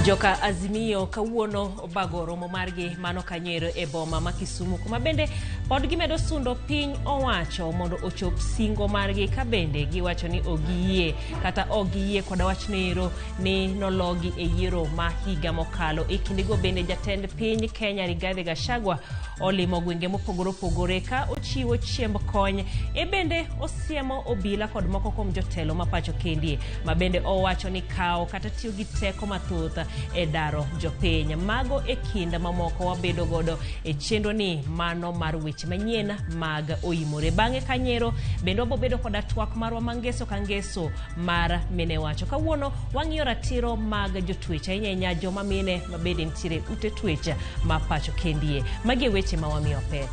Joka Azimio kawuono obago romo margi mano kanyo e boma ma Kisumu, kuma bende pod gimedo sundo piny owacho mondo ochop singo margi, ka bende giwacho ni ok giyie kata ok giyie koda wach nero ni nologi e yiero ma higa mokalo. E kindego bende jatend piny Kenya Rigathi Gachagua olimo gwenge mopogore opogore ka ochiwo chiemb kony, e bende osiemo obila kod moko kuom jotelo ma pacho kendie, ma bende owacho ni kawo kata tiyo gi teko mathoth e daro jopiny. Mago e kind mamoko wabedo godo e chenro ni mano mar weche manyien mag oimore. Bang'e kanyero bende wabobedo koda twak marwa ma ngeso ka ngeso mar mine wacho. Kawuono wang'iyo ratiro mag jotwech, ahinya ahinya joma mine ma bende nitiere ute twech ma pacho kendie. Magi e weche ma wamiyo pek.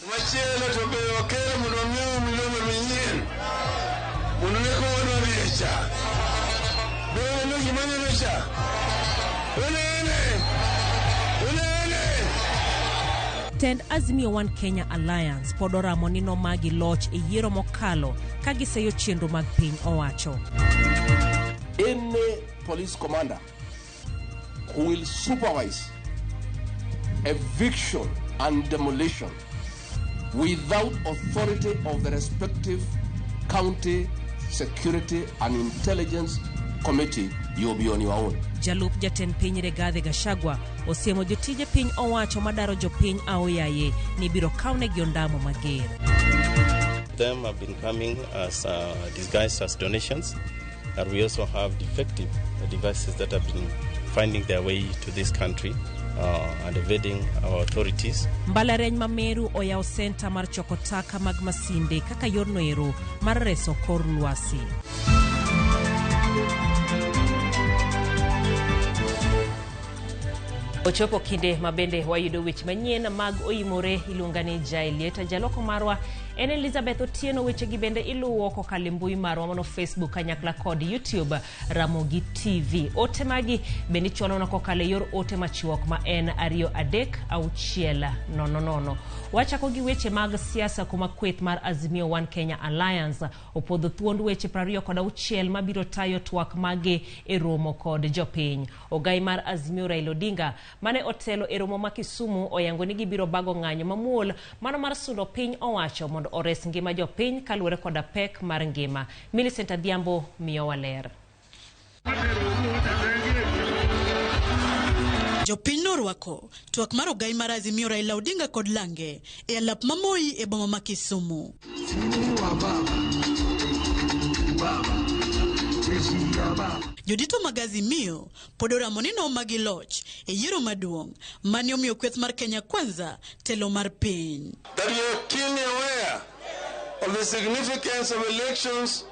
Machielo to be wakelo mondo wamiu milome manyien mondo ne ka wadwa dhi e cha. Be uneno gima neno cha? Unene? Unene? Tend Azimio One Kenya Alliance pod oramo ni nomagi loch e yiero mokalo ka giseyo chenro mag piny owacho. Any police commander who will supervise eviction and demolition without authority of the respective county security and intelligence committee, you'll be on your own. Jalup jatend piny Rigathi Gachagua osiemo jotije piny owacho madaro jopiny aoyaye ni biro kawnegi ondamo mager. Them have been coming as disguised as donations, and we also have defective devices that have been finding their way to this country and evading our authorities. Mbalariany ma Meru oyawo senta mar choko taka mag masinde kaka yorno ero mar reso kor lwasi. Ochopo kinde ma bende wayudo weche manyien mag oimore. Iluonga ni Jaelieta, jaloko marwa en Elizabeth Otieno. Wechegi bende iluwo kokalo e mbui marwa mano Facebook kanyakla kod YouTube Ramogi TV. Ote magi bende ichwalona kokalo e yor ote machuok ma en 23600. Wachako gi weche mag siasa, kuma kweth mar Azimio One Kenya Alliance opodho thuond weche 26 mabiro tayo twak mage e romo kod jopiny. Ogai mar Azimio Raila Odinga mane otelo e romo ma Kisumu oyango ni gibiro bago ng'anyo mamuol mano mar sundo piny owacho mondo ores ngima jopiny kaluwore koda pek mar ngima. Millicent Adhiambo miyowa ler. Jopiny norwako twak mar ogai mar Azimio Raila Odinga kod lange e alap ma Moi e boma ma Kisumu. Jodito mag Azimio pod oramo ni nomagi loch e yiero maduong' mane omiyo kweth mar Kenya Kwanza telo mar piny. That you are keenly aware of the significance of elections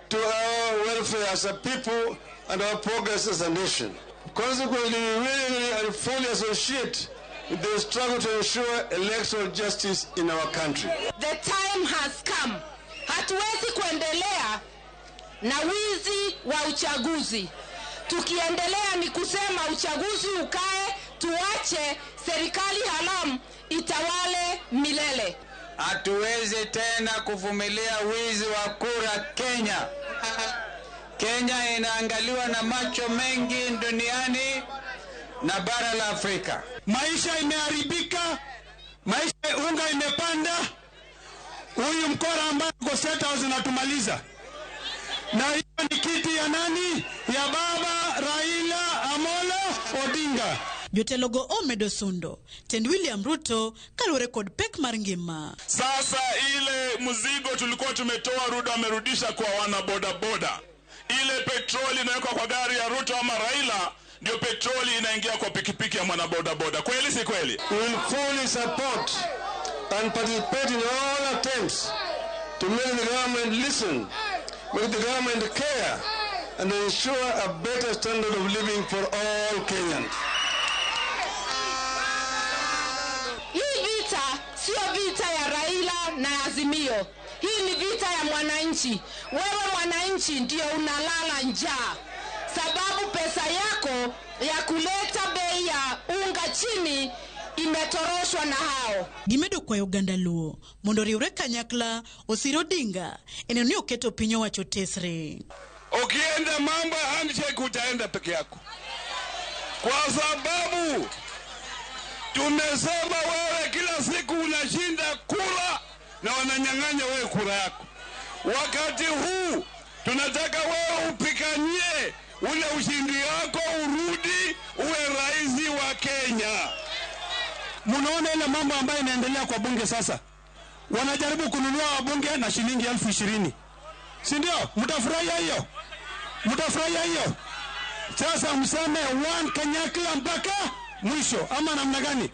to our welfare as a people and our progress as a nation. Consequently, we willingly and fully associate with the struggle to ensure electoral justice in our country. The time has come. Hatuwezi kuendelea na wizi wa uchaguzi. Tukiendelea ni kusema uchaguzi ukae, tuache serikali haramu itawale milele. Hatuwezi tena kuvumilia wizi wa kura Kenya. Kenya inaangaliwa na macho mengi duniani na bara la Afrika. Maisha imeharibika, maisha unga imepanda. Huyu mkora ambaye uko State House anatumaliza. Na hiyo ni kiti ya nani? Ya baba Raila Amolo Odinga. Jotelogo omedo sundo tend William Ruto kaluwore kod pek mar ngima. Sasa ile mzigo tulikuwa tumetoa, Ruto amerudisha kwa wana bodaboda. Ile petroli inawekwa kwa gari ya Ruto ama Raila ndio petroli inaingia kwa pikipiki ya mwana bodaboda. Kweli si kweli? We will fully support and participate in all attempts to make the government listen, make the government care, and ensure a better standard of living for all Kenyans. Hii vita sio vita ya Raila na Azimio. Hii ni vita ya mwananchi. Wewe mwananchi ndio unalala njaa, sababu pesa yako ya kuleta bei ya unga chini imetoroshwa na hao. Gimedo kwayo oganda Luo mondo oriwre kanyakla osir Odinga e neno ni oketo piny owacho tesre. Ukienda mambo ya handshake utaenda peke yako, kwa sababu tumesema wewe kila siku unashinda kura na wananyang'anya wewe kura yako. Wakati huu tunataka wewe upiganie ule ushindi wako, urudi uwe rais wa Kenya. Munaona ile mambo ambayo inaendelea kwa bunge sasa, wanajaribu kununua wabunge na shilingi 20,000, si ndio? Mtafurahia hiyo? Mtafurahia hiyo? Sasa mseme one Kanyakla mpaka mwisho, ama namna gani?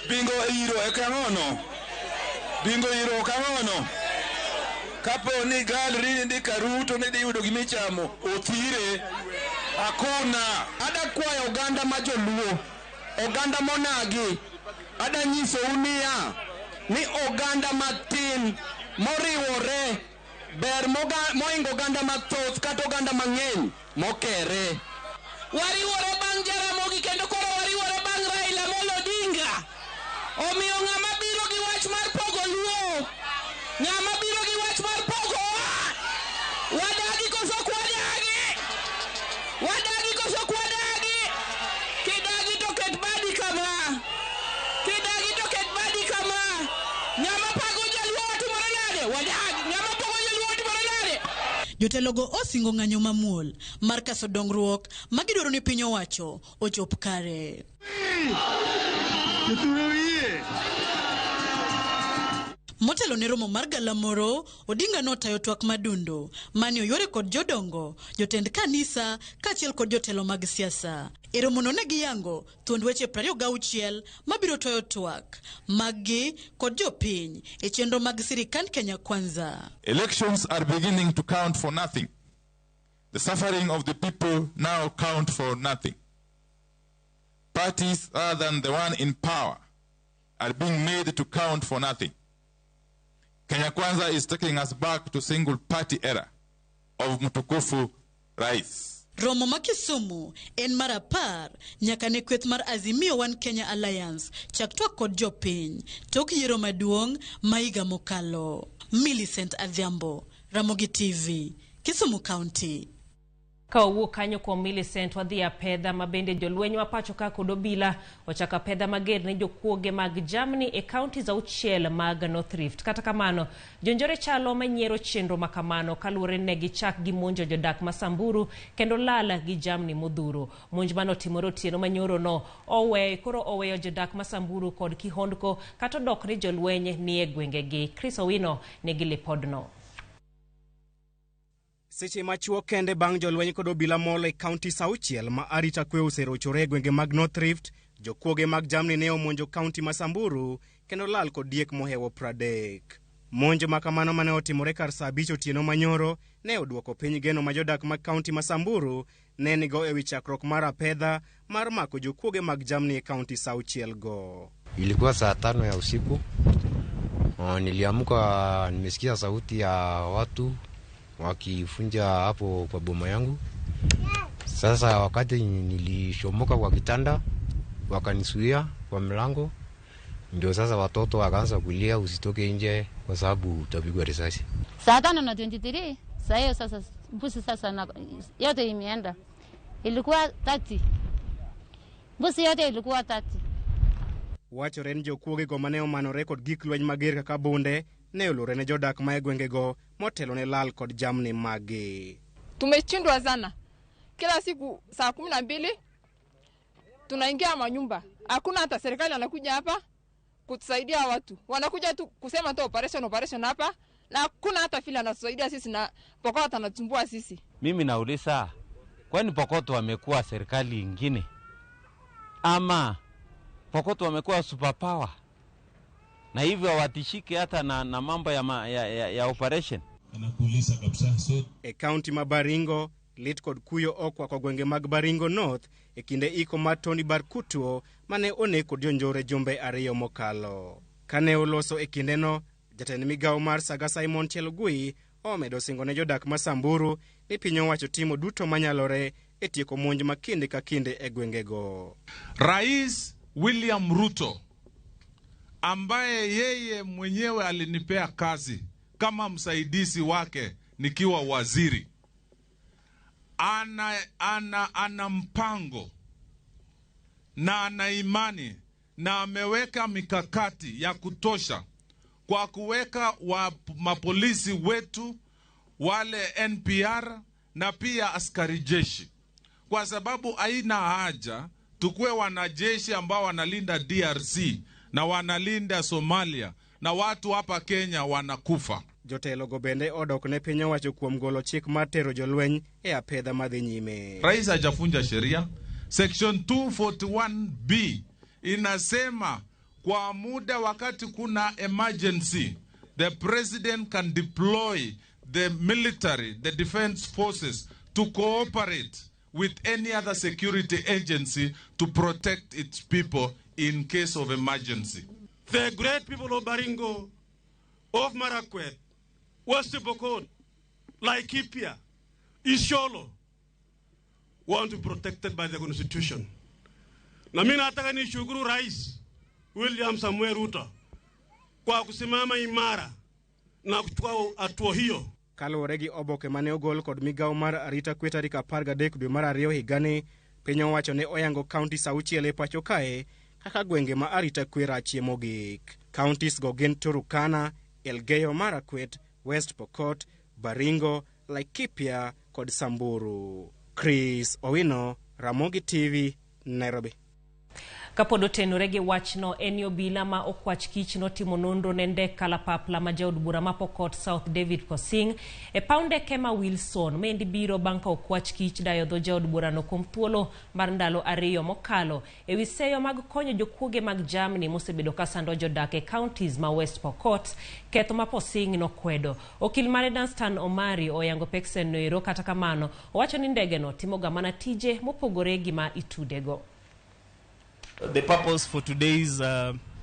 Bingo iro ekangono, bingo iro kangono. Kapo ni galri ni karuto ni yudo gimichamo othire hakuna. Ada kwayo oganda ma joluo, oganda monagi, ada nyisou niya ni oganda matin moriwore ber moingo oganda mathoth kata oganda mang'eny mokere. Wariwore bang' Jaramogi kendo koro wariwore bang' Raila Amolo Odinga. Omiyo ng'ama biro gi wach mar pogo Luo, ng'ama biro gi wach mar pogo wadagi koso ok wadagi? Wadagi koso ok wadagi? Kidagi to ket badi kama, kidagi to ket badi kama. Ng'ama pogo Jaluo watimore nade? Wadagi. Ng'ama pogo Jaluo watimore nade? Jotelogo osingo ng'anyo mamuol mar kaso dongruok magidwaro ni piny owacho ochop kare. Motelo ne romo mar galamoro, Odinga notayo twak madundo mane oyuore kod jodongo, jotend kanisa kaachiel kod jotelo mag siasa. E romono ne giyango thuond weche 26 mabiro toyo twak maggi kod jopiny e chenro mag sirikand Kenya Kwanza. Elections are beginning to count for nothing. The suffering of the people now count for nothing. Parties other than the one in power are being made to count for nothing. Kenya Kwanza is taking us back to single party era of Mtukufu Rais. Romo ma Kisumu en mar 10 nyaka ne kweth mar Azimio One Kenya Alliance chak twak kod jopiny tok yiero maduong' ma higa mokalo. Millicent Adhiambo, Ramogi TV, Kisumu County. Ka wawuok kanyo kuom Millicent wadhi apedha ma bende jolweny ma pacho ka kod obila ochako apedha mager ne jokuoge mag jamni e kaunti auchiel mag North Rift. Kata kamano, jonjore chalo manyiero chenro makamano kaluwore ne gichak gimonjo jodak ma Samburu kendo lal gi jamni modhuro. Monj manotimore otieno manyoro no koro oweyo jodak ma Samburu kod kihondko kata odok ni jolweny nie gwengegi. Chris Owino nigi lipodno. Seche machuok kende bang' jolweny kod obila molo e kaunti auchiel ma arita kwe oserochore e gwenge mag North Rift, jokuoge mag jamni ne omonjo kaunti ma Samburu kendo lal kod diek mohewo 30. Monj ma kamano mane otimore kar saa 5 otieno manyoro ne oduoko piny geno ma jodak mag kaunti ma Samburu ne nigo ewi chakruok mar apedha mar mako jokuoge mag jamni e kaunti auchiel go. Ilikuwa saa 5 ya usiku, niliamka nimesikia sauti ya watu wakifunja hapo kwa boma yangu. Sasa wakati nilishomoka kwa kitanda wakanisuia kwa mlango, ndio sasa watoto wakaanza kulia usitoke nje kwa sababu utapigwa risasi. Saa 5:23 saa hiyo sasa mbuzi sasa na, yote imeenda. Ilikuwa 30. Mbuzi yote ilikuwa 30. Wachore ni jokuoge go mane omanore kod gik lweny mager kaka bunde ne olore ne jodak ma e gwengego motelo ne lal kod jamni magi. Tumeshindwa sana. Kila siku saa 12 tunaingia manyumba. Hakuna hata serikali anakuja hapa kutusaidia watu. Wanakuja tu kusema tu operation hapa na hakuna hata vile anatusaidia sisi na Pokot anatumbua sisi. Mimi nauliza, kwani Pokot wamekuwa serikali ingine? Ama Pokot wamekuwa superpower? Na hivyo hawatishiki hata na mambo ya operation. Anakuuliza kabisa. So e county ma Baringo, lit kod kuyo okwa kwa gwenge mag Baringo North e kinde iko mar Tony Barkutuo mane oneg kod jonjore jumbe 2 mokalo. Kane oloso e kindeno, jatend migawo mar Saga Simon Chelugui omedo singo ne jodak ma Samburu ni piny owacho timo duto manyalore e tieko monj ma kinde ka kinde e gwengego. Rais William Ruto ambaye yeye mwenyewe alinipea kazi kama msaidizi wake nikiwa waziri, ana mpango na ana imani na ameweka mikakati ya kutosha kwa kuweka mapolisi wetu wale NPR na pia askari jeshi, kwa sababu haina haja tukue wanajeshi ambao wanalinda DRC na wanalinda Somalia na watu hapa Kenya wanakufa. Jotelo go bende odok ne piny owacho kuom golo chik mar tero jolweny e apedha madhi nyime. Rais hajafunja sheria. Section 241B inasema kwa muda wakati kuna emergency, the president can deploy the military, the defense forces to cooperate with any other security agency to protect its people in case of emergency. The great people of Baringo, of Marakwet, West Pokot, Laikipia, Isiolo want to be protected by the constitution. Na mimi nataka nishukuru Rais William Samuel Ruto kwa kusimama imara na kuchukua hatua hiyo. Kaluwore gi oboke mane ogol kod migawo mar arita kwe tarik 13 dwe mar ariyo higani, piny owacho ne oyango counties 6 e pacho kae kaka gwenge ma arita kwe rachie mogik. Counties go gin Turkana, Elgeyo Marakwet, West Pokot, Baringo, Laikipia kod Samburu. Chris Owino, Ramogi TV, Nairobi. Kapod otenore gi wachno, en obila ma okwach kich notimo nonro ne ndek kalapapla ma jaod bura ma Pokot South David Pkosing e paw ndeke ma Wilson. Maendi biro bang' ka okwach kich dayo dho jaod burano kuom thuolo mar ndalo 2 mokalo ewi seyo mag konyo jokuoge mag jamni mosebedo ka sando jodak e counties ma West Pokot. Ketho ma Pkosing nokwedo. Okil mare Danstan Omari oyango peksen noero, kata kamano owacho ni ndegeno timoga mana tije mopogore gi ma itudego. The purpose for today's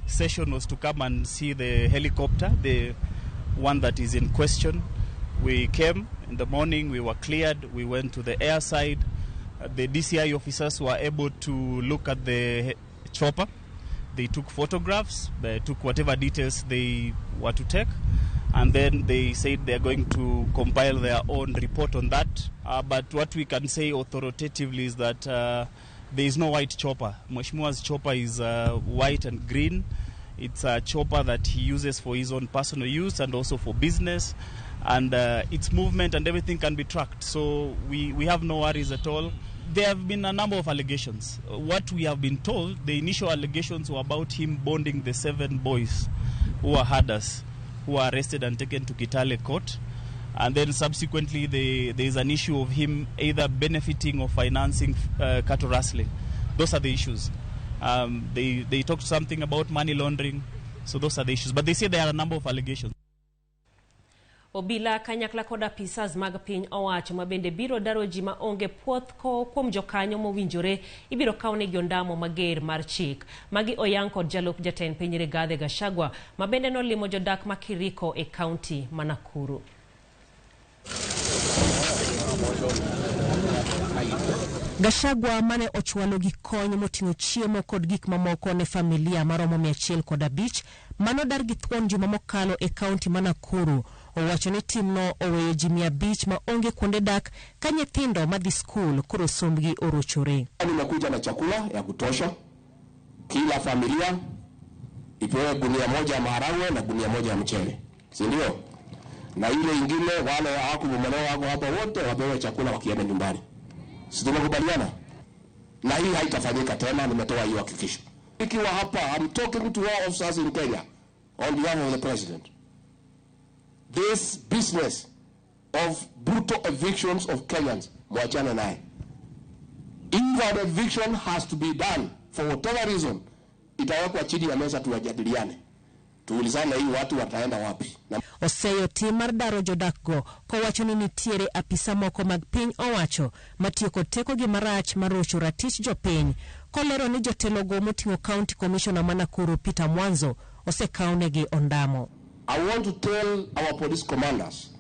session was to come and see the helicopter, the one that is in question. We came in the morning, we were cleared, we went to the air side. The DCI officers were able to look at the chopper. They took photographs, they took whatever details they were to take, and then they said they are going to compile their own report on that. But what we can say authoritatively is that there is no white chopper. Mheshimiwa's chopper is white and green. It's a chopper that he uses for his own personal use and also for business. And its movement and everything can be tracked. So we have no worries at all. There have been a number of allegations. What we have been told, the initial allegations were about him bonding the 7 boys who were herders, who were arrested and taken to Kitale court. And then subsequently, there is an issue of him either benefiting or financing cattle rustling. Those are the issues. They talked something about money laundering. So those are the issues. But they say there are a number of allegations. Obila kanyakla kod apisas mag piny owacho ma bende biro daro ji ma onge puoth kuom jokanyo mowinjore ibiro kawnegi ondamo mager mar chik. Magi oyang kod jalup jatend piny Rigathi Gachagua ma bende nolimo jodak ma Kiriko e kaunti ma Nakuru. Gachagua mane ochwalo gi kony moting'o chiemo kod gik mamoko ne familia maromo 105 manodar gi thuon juma mokalo e kaunti ma Nakuru owacho ni timno oweyo ji 500 ma onge kuonde dak ka nyithindo madhi skul koro sombgi orochore. Nimekuja na chakula ya kutosha, kila familia ipewe gunia moja ya maharagwe na gunia moja ya mchele, si ndio? Na ile ingine wale hawakubomolewa wako hapa wote wapewe chakula wakienda nyumbani. Si tumekubaliana? Na hii haitafanyika tena, nimetoa hiyo hakikisho. Ikiwa hapa, I'm talking to all officers in Kenya on behalf of the president. This business of brutal evictions of Kenyans, mwachane naye. If an eviction has to be done for whatever reason, itawekwa chini ya meza tuwajadiliane. Tuulizane hii watu wataenda wapi. Oseyo tim mar daro jodakgo kowacho ni nitiere apisa moko mag piny owacho matiyo kod tekogi marach mar rocho ratich jopiny, kolero ni jotelogo moting'o County Commissioner ma Nakuru Peter Mwanzo osekawnegi ondamo. I want to tell our police commanders,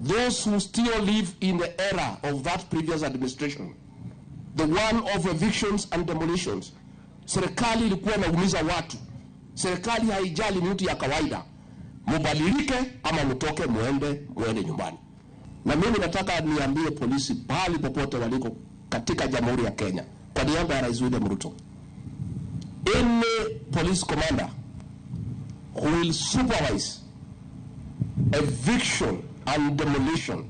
those who still live in the era of that previous administration, the one of evictions and demolitions, Serikali ilikuwa inaumiza watu, serikali haijali mtu ya kawaida. Mubadilike ama mtoke muende nyumbani. Na mimi nataka niambie polisi pahali popote waliko katika Jamhuri ya Kenya, kwa niaba ya Rais William Ruto, any police commander who will supervise eviction and demolition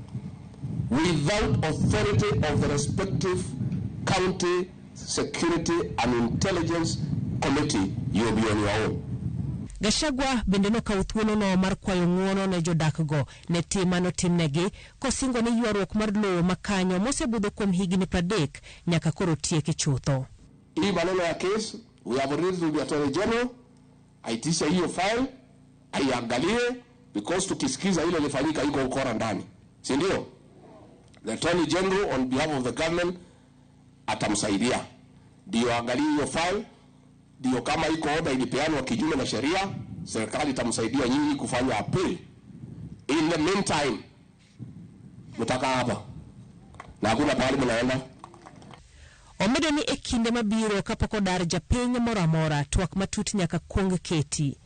without authority of the respective county security and intelligence committee, you will be on your own. Gachagua bende nokawo thuolono mar kwayo ng'uono ne jodakgo ne tim manotimnegi kosingo ni ywaruok mar lowo makanyo mosebudho kuom higni 30 nyaka koro tieki chutho. Hii maneno ya case, we have written to the Attorney General, aitishe hiyo file, aiangalie, because tukisikiza ile ilifanyika iko ukora ndani, si ndio? The Attorney General on behalf of the government atamsaidia ndio angalie hiyo file, ndio kama iko order ilipeanwa kinyume na sheria, serikali itamsaidia nyinyi kufanya appeal. In the meantime, mtakaa hapa na hakuna pahali mnaenda. Omedo ni e kinde mabiro kapok odar japiny moro amora, twak matut nyaka kuong keti.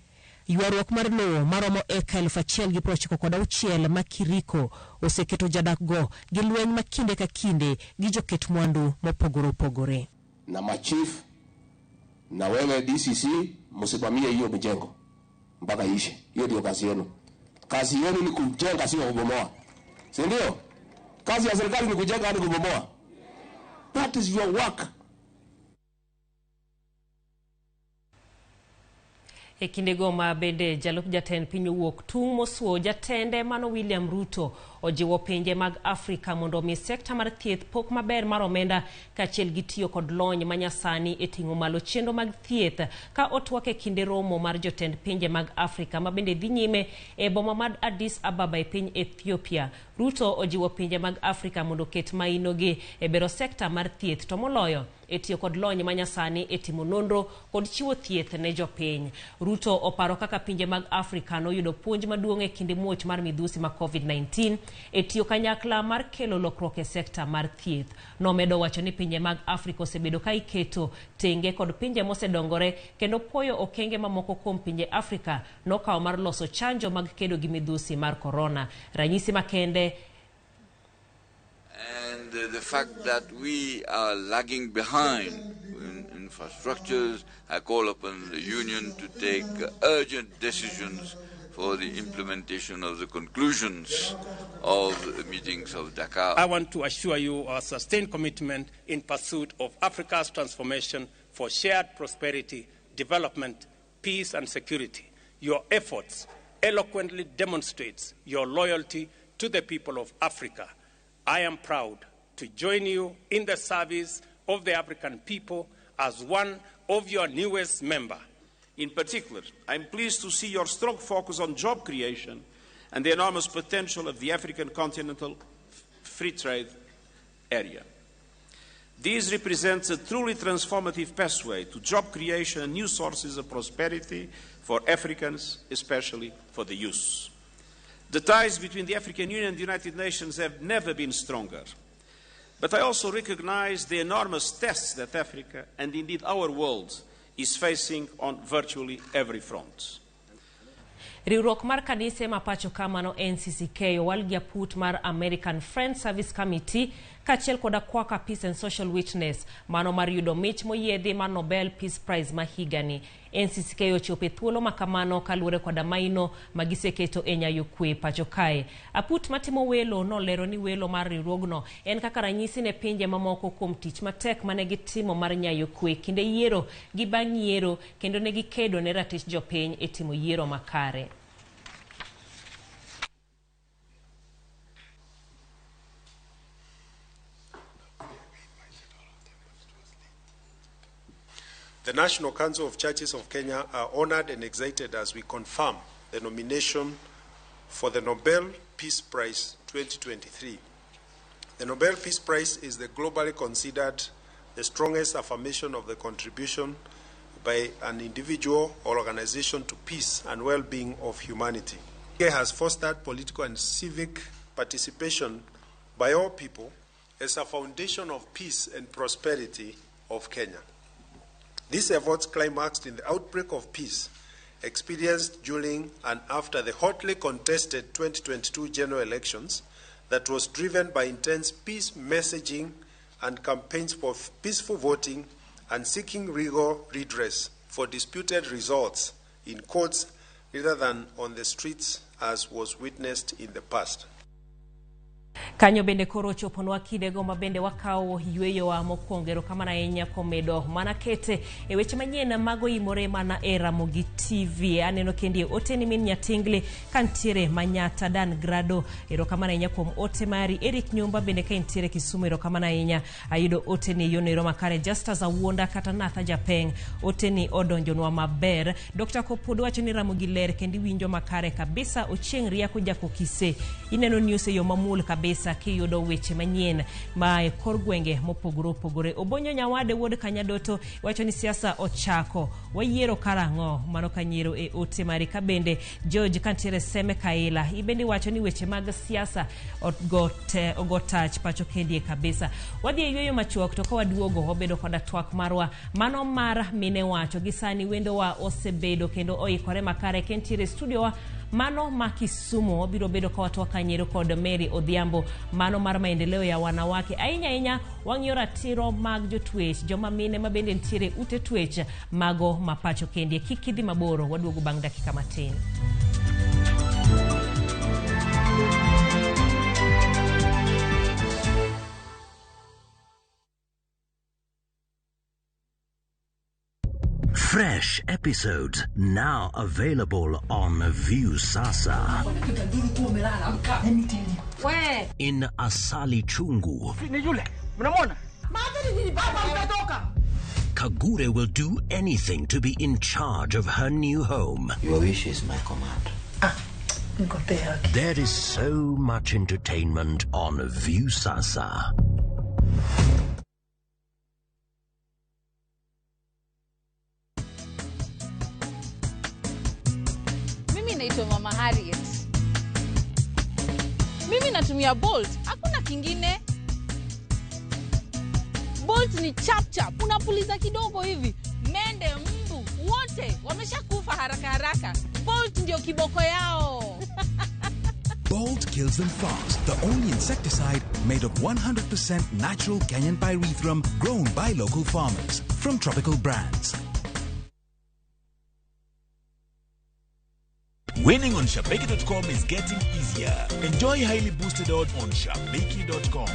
Ywaruok mar lowo maromo eka 1096 ma Kiriko oseketo jadakgo gi lweny ma kinde ka kinde gi joket mwandu mopogore opogore. Na machief na wewe DCC msimamie hiyo mjengo mpaka ishe. Hiyo ndio kazi yenu. Kazi yenu ni kujenga, sio kubomoa, si ndio? Kazi ya serikali ni kujenga hadi kubomoa. That is your work. E kindego ma bende jalup jatend piny owuok tung' mosuo jatende mano William Ruto ojiwo pinje mag Afrika mondo omi sekta mar thieth pok maber mar omenda kaachiel gi tiyo kod lony manyasani e ting'o malo chenro mag thieth ka otwak e kinde romo mar jotend pinje mag Afrika ma bende dhi nyime e boma mar Addis Ababa e piny Ethiopia. Ruto ojiwo pinje mag Afrika mondo oket mainogi e bero sekta mar thieth to moloyo e tiyo kod lony manyasani e timo nonro kod chiwo thieth ne jopiny. Ruto oparo kaka pinje mag Afrika noyudo puonj maduong' e kinde muoch mar midhusi ma COVID-19 e tiyo kanyakla mar kelo lokruok e sekta mar thieth. Nomedo wacho ni pinje mag Afrika osebedo ka iketo tenge kod pinje mosedongore kendo puoyo okenge mamoko kuom pinje Afrika nokawo mar loso chanjo mag kedo gi midhusi mar korona. Ranyisi makende. And the fact that we are lagging behind in infrastructures, I call upon the Union to take urgent decisions for the implementation of the conclusions of the meetings of Dakar. I want to assure you our sustained commitment in pursuit of Africa's transformation for shared prosperity, development, peace and security. Your efforts eloquently demonstrates your loyalty to the people of Africa. I am proud to join you in the service of the African people as one of your newest members. In particular, I'm pleased to see your strong focus on job creation and the enormous potential of the African continental free trade area. This represents a truly transformative pathway to job creation and new sources of prosperity for Africans, especially for the youth. The ties between the African Union and the United Nations have never been stronger. But I also recognize the enormous tests that Africa, and indeed our world, is facing on virtually every front. Riwruok mar kanise ma pacho kamano NCCK owal gi aput mar American Friends Service Committee kaachiel koda Kwaka Peace and Social Witness mano mar yudo mich moyiedhi mar Nobel Peace Prize ma higani. NCCK ochopo e thuolo ma kamano kaluwore koda maino ma giseketo e nyayo kwe pacho kae. Aput matimo welo nolero ni welo mar riwruogno en kaka ranyisi ne pinje mamoko kuom tich matek mane gitimo mar nyayo kwe kinde yiero gi bang' yiero kendo ne gikedo ne ratich jopiny e timo yiero makare. The National Council of Churches of Kenya are honored and excited as we confirm the nomination for the Nobel Peace Prize 2023. The Nobel Peace Prize is the globally considered the strongest affirmation of the contribution by an individual or organization to peace and well-being of humanity. It has fostered political and civic participation by all people as a foundation of peace and prosperity of Kenya. These efforts climaxed in the outbreak of peace experienced during and after the hotly contested 2022 general elections that was driven by intense peace messaging and campaigns for peaceful voting and seeking legal redress for disputed results in courts rather than on the streets as was witnessed in the past. Kanyo bende koro ochoponwa kindego ma bende wakawo yweyowa mokwongo. Erokamano ahinya kuom medo mana kete e weche manyien mago imore mana e Ramogi TV. Aneno kendi ote ni min Nyatingli kantiere Manyata Dan Grado, erokamano ahinya kuom ote mari. Eric Nyumba bende ka intiere Kisumu, erokamano ahinya. Ayudo ote ni yono ero makare. Justus Awuonda kata Natha Japeng, ote ni odonjonwa maber. Dr. Kopod wacho ni Ramogi ler kendo iwinjo makare kabisa. Ochieng' Riako Jakokise, ineno news e yo mamuol kabisa kiyudo weche manyien ma e kor gwenge mopogore opogore. Obonyo Nyawade wuod Kanyadoto wacho ni siasa ochako, wayiero karang'o? Mano kanyiero e ote mari. Ka bende George kantiere Seme Kaila, ibende wacho ni weche mag siasa ogo tach pacho kendie kabisa. Wadhi e yweyo machuok to ka waduogo wabedo koda twak marwa mano mar mine wacho. Gi sani wendowa osebedo kendo oikore makare kentiere studio wa mano ma Kisumu. Wabiro bedo ka watwak kanyiero kod Mary Odhiambo mano mar maendeleo ya wanawake. Ahinya ahinya wang'iyo ratiro mag jotwech, joma mine ma bende nitiere ute twech mago ma pacho kendie. Kik idhi maboro, waduogo bang' dakika matin. Fresh episodes now available on Viusasa. In Asali Chungu, Kagure will do anything to be in charge of her new home. Your wish is my command. There is so much entertainment on Viusasa. Mimi naitwa Mama Harriet. Mimi natumia Bolt, hakuna kingine. Bolt ni chap chap, unapuliza kidogo hivi, mende, mbu, wote wameshakufa haraka haraka. Bolt ndio kiboko yao. Bolt kills them fast. The only insecticide made of 100% natural Kenyan pyrethrum grown by local farmers from Tropical Brands. Winning on Shabiki.com is getting easier. Enjoy highly boosted odds on Shabiki.com.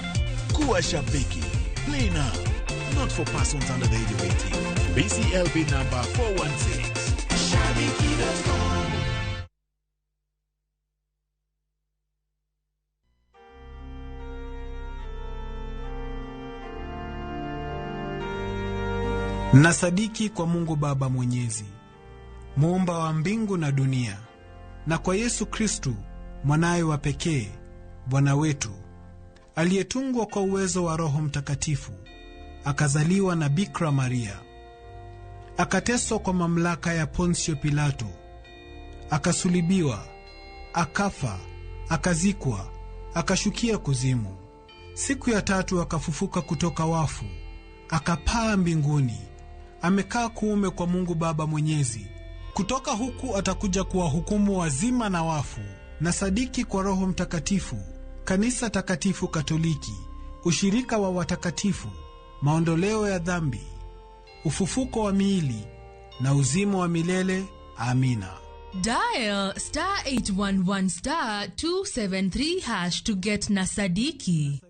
Kuwa Shabiki. Play now. Not for persons under the age of 18. BCLB number 416. Shabiki.com. Nasadiki kwa Mungu Baba Mwenyezi, muumba wa mbingu na dunia, na kwa Yesu Kristu mwanaye wa pekee, Bwana wetu, aliyetungwa kwa uwezo wa Roho Mtakatifu, akazaliwa na Bikira Maria, akateswa kwa mamlaka ya Ponsio Pilato, akasulibiwa, akafa, akazikwa, akashukia kuzimu. Siku ya tatu akafufuka kutoka wafu, akapaa mbinguni, amekaa kuume kwa Mungu Baba Mwenyezi. Kutoka huku atakuja kuwahukumu wazima na wafu. Na sadiki kwa Roho Mtakatifu, kanisa takatifu Katoliki, ushirika wa watakatifu, maondoleo ya dhambi, ufufuko wa miili na uzima wa milele. Amina. Dial star 811 star 273 hash to get Nasadiki.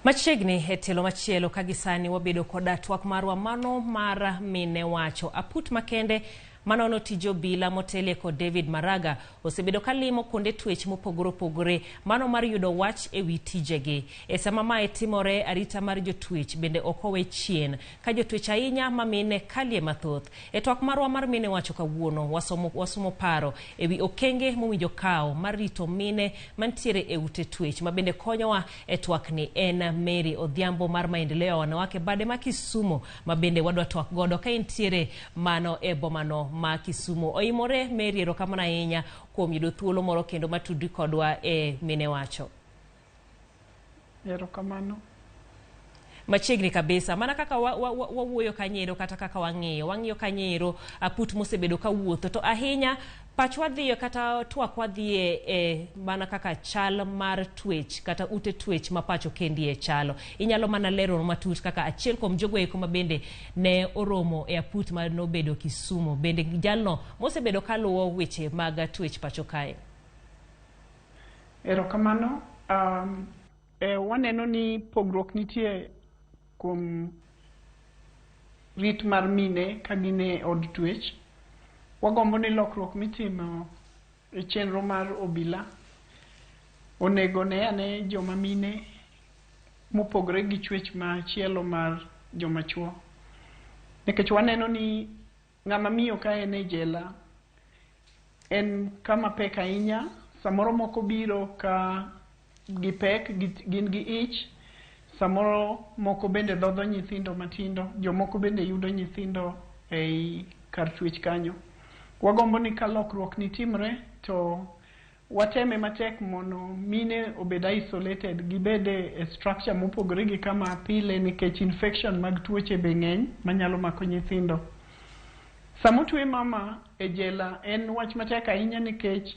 Machiegni e tielo machielo ka gisani wabedo koda twak marwa mano mar mine wacho. Aput makende Manono tij obila motelie kod David Maraga osebedo kalimo kuonde twech mopogore opogore mano mar yudo wach ewi tijegi. E sama mae timore, arita mar jotwech bende ok owe chien ka jotwech ahinya ma mine kalie mathoth. E twak marwa mar mine wacho kawuono, wasomo paro ewi okenge mowinjo kawo mar rito mine mantiere e ute twech. Ma bende konyowa e twak ni en Mary Odhiambo mar maendeleo ya wanawake bade ma Kisumu, ma bende wadwa twak godo ka entiere mano e bomano ma Kisumu. Oimore Mary, erokamano ahinya kuom yudo thuolo moro kendo matudri kodwa e Mine Wacho. Erokamano. Machiegni kabisa mana kaka wawuoyo kanyo kata kaka wang'iyo kanyo aput mosebedo kawuotho, to ahinya pachwa dhiyo kata twak wadhiye e mana kaka chal mar twech kata ute twech ma pacho kendie chalo. Inyalo mana lero matut kaka achiel kuom jogo eko ma bende ne oromo e aput ma nobedo Kisumu, bende jalno mosebedo kaluwo weche mag twech pacho kae. Erokamano. Waneno ni pogruok nitie kuom rit mar mine ka gin e od twech. Wagombo ni lokruok mitimo e chenro mar obila onego ne ane joma mine mopogore gi chwech machielo mar joma chuo. Nikech waneno ni ng'ama miyo ka en e jela en kama pek ahinya, samoro moko biro ka gipek, gin gi ich, samoro moko bende dhodho nyithindo matindo, jomoko bende yudo nyithindo ei kar twech kanyo. Wagombo ni ka lokruok ni timre to wateme matek mondo mine obed isolated, gibed e structure mopogore gi kama pile, nikech infection mag tuoche be ng'eny manyalo mako nyithindo. Sama otwe mama e jela en wach matek ahinya, nikech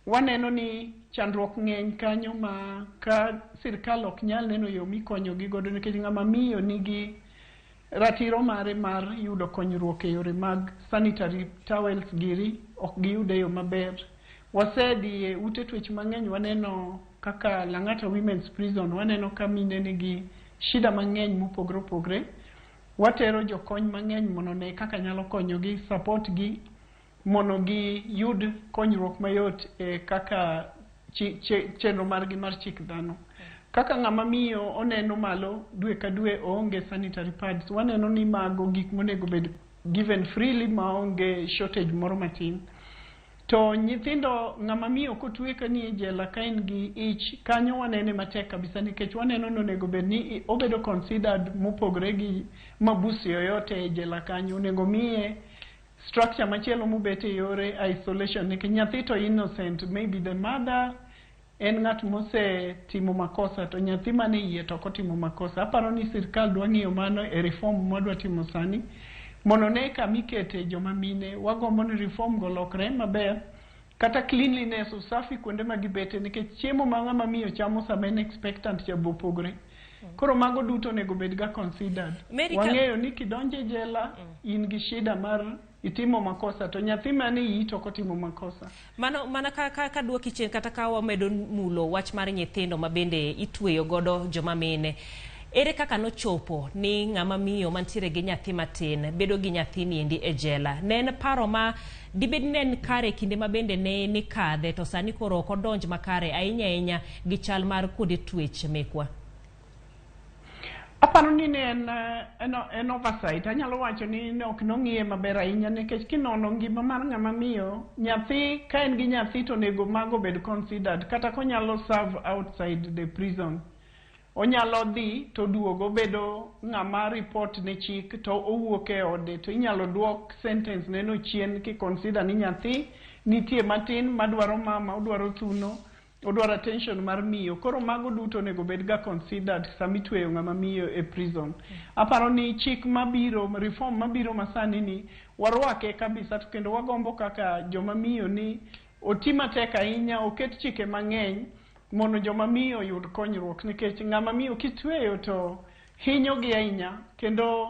waneno ni chandruok ng'eny kanyo ma ka sirkal ok nyal neno yo mikonyogi godo, nikech ng'ama miyo nigi ratiro mare mar yudo konyruok e yore mag sanitary towels giri ok giyud e yo maber. Wasedhi e ute twech mang'eny, waneno kaka Lang'ata Women's Prison, waneno ka mine nigi shida mang'eny mopogore opogore. Watero jokony mang'eny mondo one kaka nyalo konyogi, support gi mondo giyud konyruok mayot e kaka chenro margi mar chik dhano. Kaka ng'ama miyo oneno malo dwe ka dwe oonge sanitary pads, waneno ni mago gik monego bed given freely maonge shortage moro matin. To nyithindo, ng'ama miyo kotwe ka nie jela ka en gi ich kanyo, wanene matek kabisa, nikech waneno ni onego bed ni obedo considered mopogore gi mabusi yoyote e jela kanyo. Onego miye structure machielo mobet e yore isolation, nikech nyathi to innocent, maybe the mother en ng'at mosetimo makosa to nyathi mane iye to ok otimo makosa. Aparo ni sirkal dwa ng'iyo mano e reform mwadwa timo sani mondo ne kama ikete joma mine. Wagombo ni reform go lokre maber, kata cleanliness, usafi kuonde ma gibete, nikech chiemo ma ng'ama miyo chamo sama en expectant cha be opogore. Koro mago duto onego bed ga considered. Mary, ka- Wang'eyo ni kidonjo e jela in gi shida mar itimo makosa, to nyathi mane iyi to ok otimo makosa. Mano mana ka duoki chien kata ka wamedo mulo wach mar nyithindo ma bende itweyo godo joma mine. Ere kaka nochopo ni ng'ama miyo mantiere gi nyathi matin bedo gi nyathini endi e jela? Ne en paro ma dibed ni ne en kare kinde ma bende ne nikadhe, to sani koro ok odonj makare ahinya ahinya gi chal mar kuonde twech mekwa. Aparo ni ne en oversight. Anyalo wacho ni ne ok nong'iye maber ahinya, nikech kinono ngima mar ng'ama miyo, nyathi ka en gi nyathi to onego mago bed considered, kata konyalo serve outside the prison. Onyalo dhi to duogo obedo ng'ama report ne chik to owuok e ode, to inyalo duok sentence ne no chien ki consider ni nyathi nitie matin madwaro mama, odwaro thuno, odwaro attention mar miyo. Koro mago duto onego bed ga considered sama itweyo ng'ama miyo e prison. Aparo ni chik mabiro, reform mabiro masani ni warwake kabisa, to kendo wagombo kaka joma miyo ni oti matek ahinya, oket chike mang'eny mondo joma miyo oyud konyruok, nikech ng'ama miyo kitweyo to hinyogi ahinya, kendo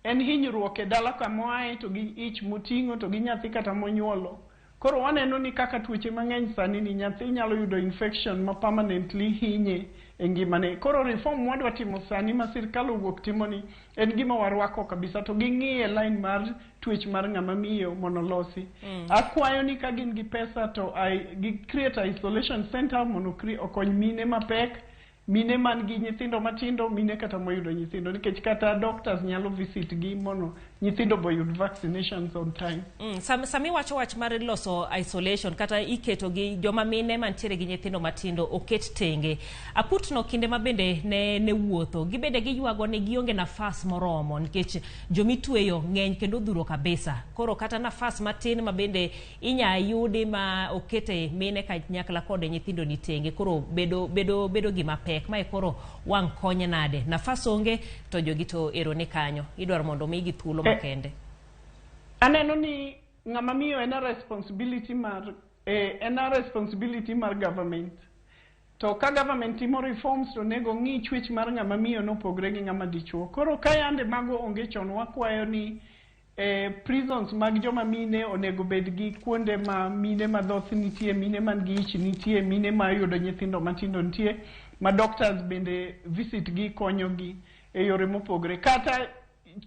en hinyruok e dala kama oaye to gi ich moting'o to gi nyathi kata monyuolo. Koro waneno ni kaka tuoche mang'eny sani ni nyathi nyalo yudo infection ma permanently hinye e ngimane. Koro reform mwadwa timo sani ma sirkal owuok timo ni en gima warwako kabisa to ging'iye line mar twech mar ng'ama miyo mondo olosi. Akwayo ni ka gin gi pesa to gi create isolation center mondo okony mine mapek, mine man gi nyithindo matindo, mine kata moyudo nyithindo, nikech kata doctors nyalo visit gi mondo nyithindo boyud vaccinations on time. Sami wacho wach mar loso isolation kata iketo gi joma mine mantiere gi nyithindo matindo oket tenge. Aputno kinde ma bende ne wuotho, gibende giywago ni gionge nafas moromo nikech jomitweyo ng'eny kendo odhuro kabisa. Koro kata nafas matin ma bende inya yudi ma okete mine kanyakla kod nyithindo ni tenge, koro bedo gima pek. Mae koro wang' konye nade? Nafas onge to jogi to ero ni kanyo. Idwaro mondo omigi thuolo makende. Aneno ni ng'ama miyo en a responsibility mar en a responsibility mar government. To ka government timo reforms to onego ng'i chwech mar ng'ama miyo nopogre gi ng'ama dichuo. Koro ka yande mago onge chon, wakwayo ni prisons mag joma mine onego bed gi kuonde ma mine madhoth nitie, mine man gi ich nitie, mine ma yudo nyithindo matindo nitie, ma doctors bende visit gi konyo gi e yore mopogre. Kata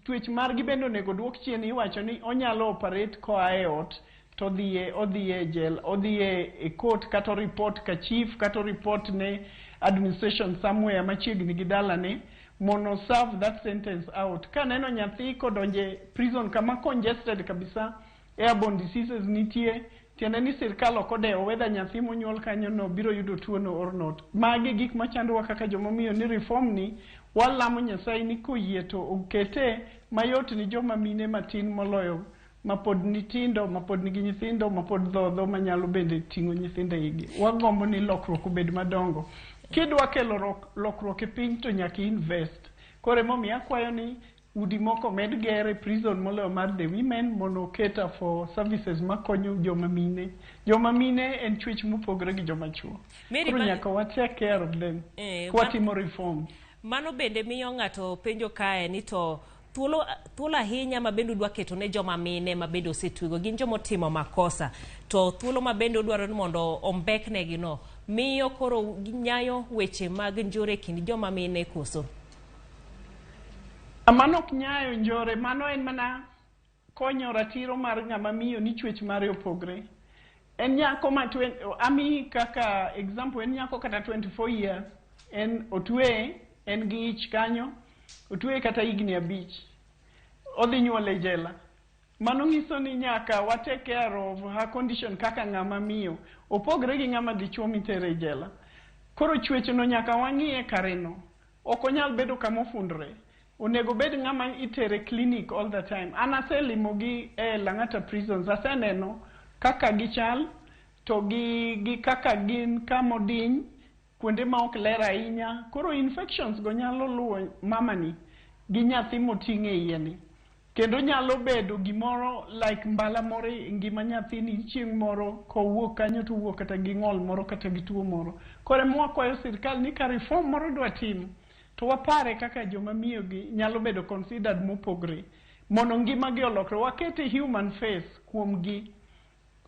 twech margi bende onego duok chien, iwacho ni onyalo operate koa e ot to odhiye jail, odhiye e court, kata report ka chief, kata report ne administration somewhere machiegni gi dalane mondo serve that sentence out. Kaneno nyathi kodonje prison kama congested kabisa, airborne diseases nitie, tiende ni sirkal ok odewo whether nyathi monyuol kanyo no biro yudo tuo no or not. Magi gik machandowa kaka jomomiyo ni reform ni walamo Nyasaye ni koyie to okete mayot ni joma mine matin moloyo mapod nitindo, mapod nigi nyithindo, mapod dhodho manyalo bende ting'o nyithindo e igi. Wagombo ni lokruok obed madongo. Kidwa kelo lokruok e piny to nyaka invest. Koro emomiyo akwayo ni udi moko med ger e prison moloyo mar the women mondo cater for services makonyo joma mine. Joma mine en chwech mopogore gi joma chuo. Koro nyaka wa take care of them. Kwatimo reform. Mano bende miyo ng'ato penjo kae ni to thuolo ahinya ma bende udwa keto ne joma mine ma bende osetwego gin joma otimo makosa, to thuolo ma bende udwaro ni mondo ombeknegi no miyo koro nyayo weche mag njore kind joma mine koso? Mano ok nyayo njore, mano en mana konyo ratiro mar ng'ama miyo ni chwech mare opogre. En nyako ma ami kaka example, en nyako kata 24 years, en otweye, en gi ich kanyo, otweye kata higni 5, odhi nyuol e jela. Mano nyiso ni nyaka wa take care of her condition kaka ng'ama miyo, opogre gi ng'ama dichuo mitere e jela. Koro chwechno nyaka wang'iye kareno, ok onyal bedo kama ofundre. Onego bed ng'ama itere clinic all the time. An aselimogi e Lang'ata prisons, aseneno kaka gichal to gi kaka gin kamodiny, kuonde ma ok ler ahinya. Koro infections go nyalo luwo mamani gi nyathi moting'o e iye ni. Kendo nyalo bedo gimoro like mbala moro e ngima nyathini chieng' moro kowuok kanyo to owuok kata gi ng'ol moro kata gi tuo moro. Koro ema wakwayo sirkal ni ka reform moro dwa tim, to wapare kaka joma miyo gi nyalo bedo considered mopogre mondo ngimagi olokre. Wakete human face kuom gi.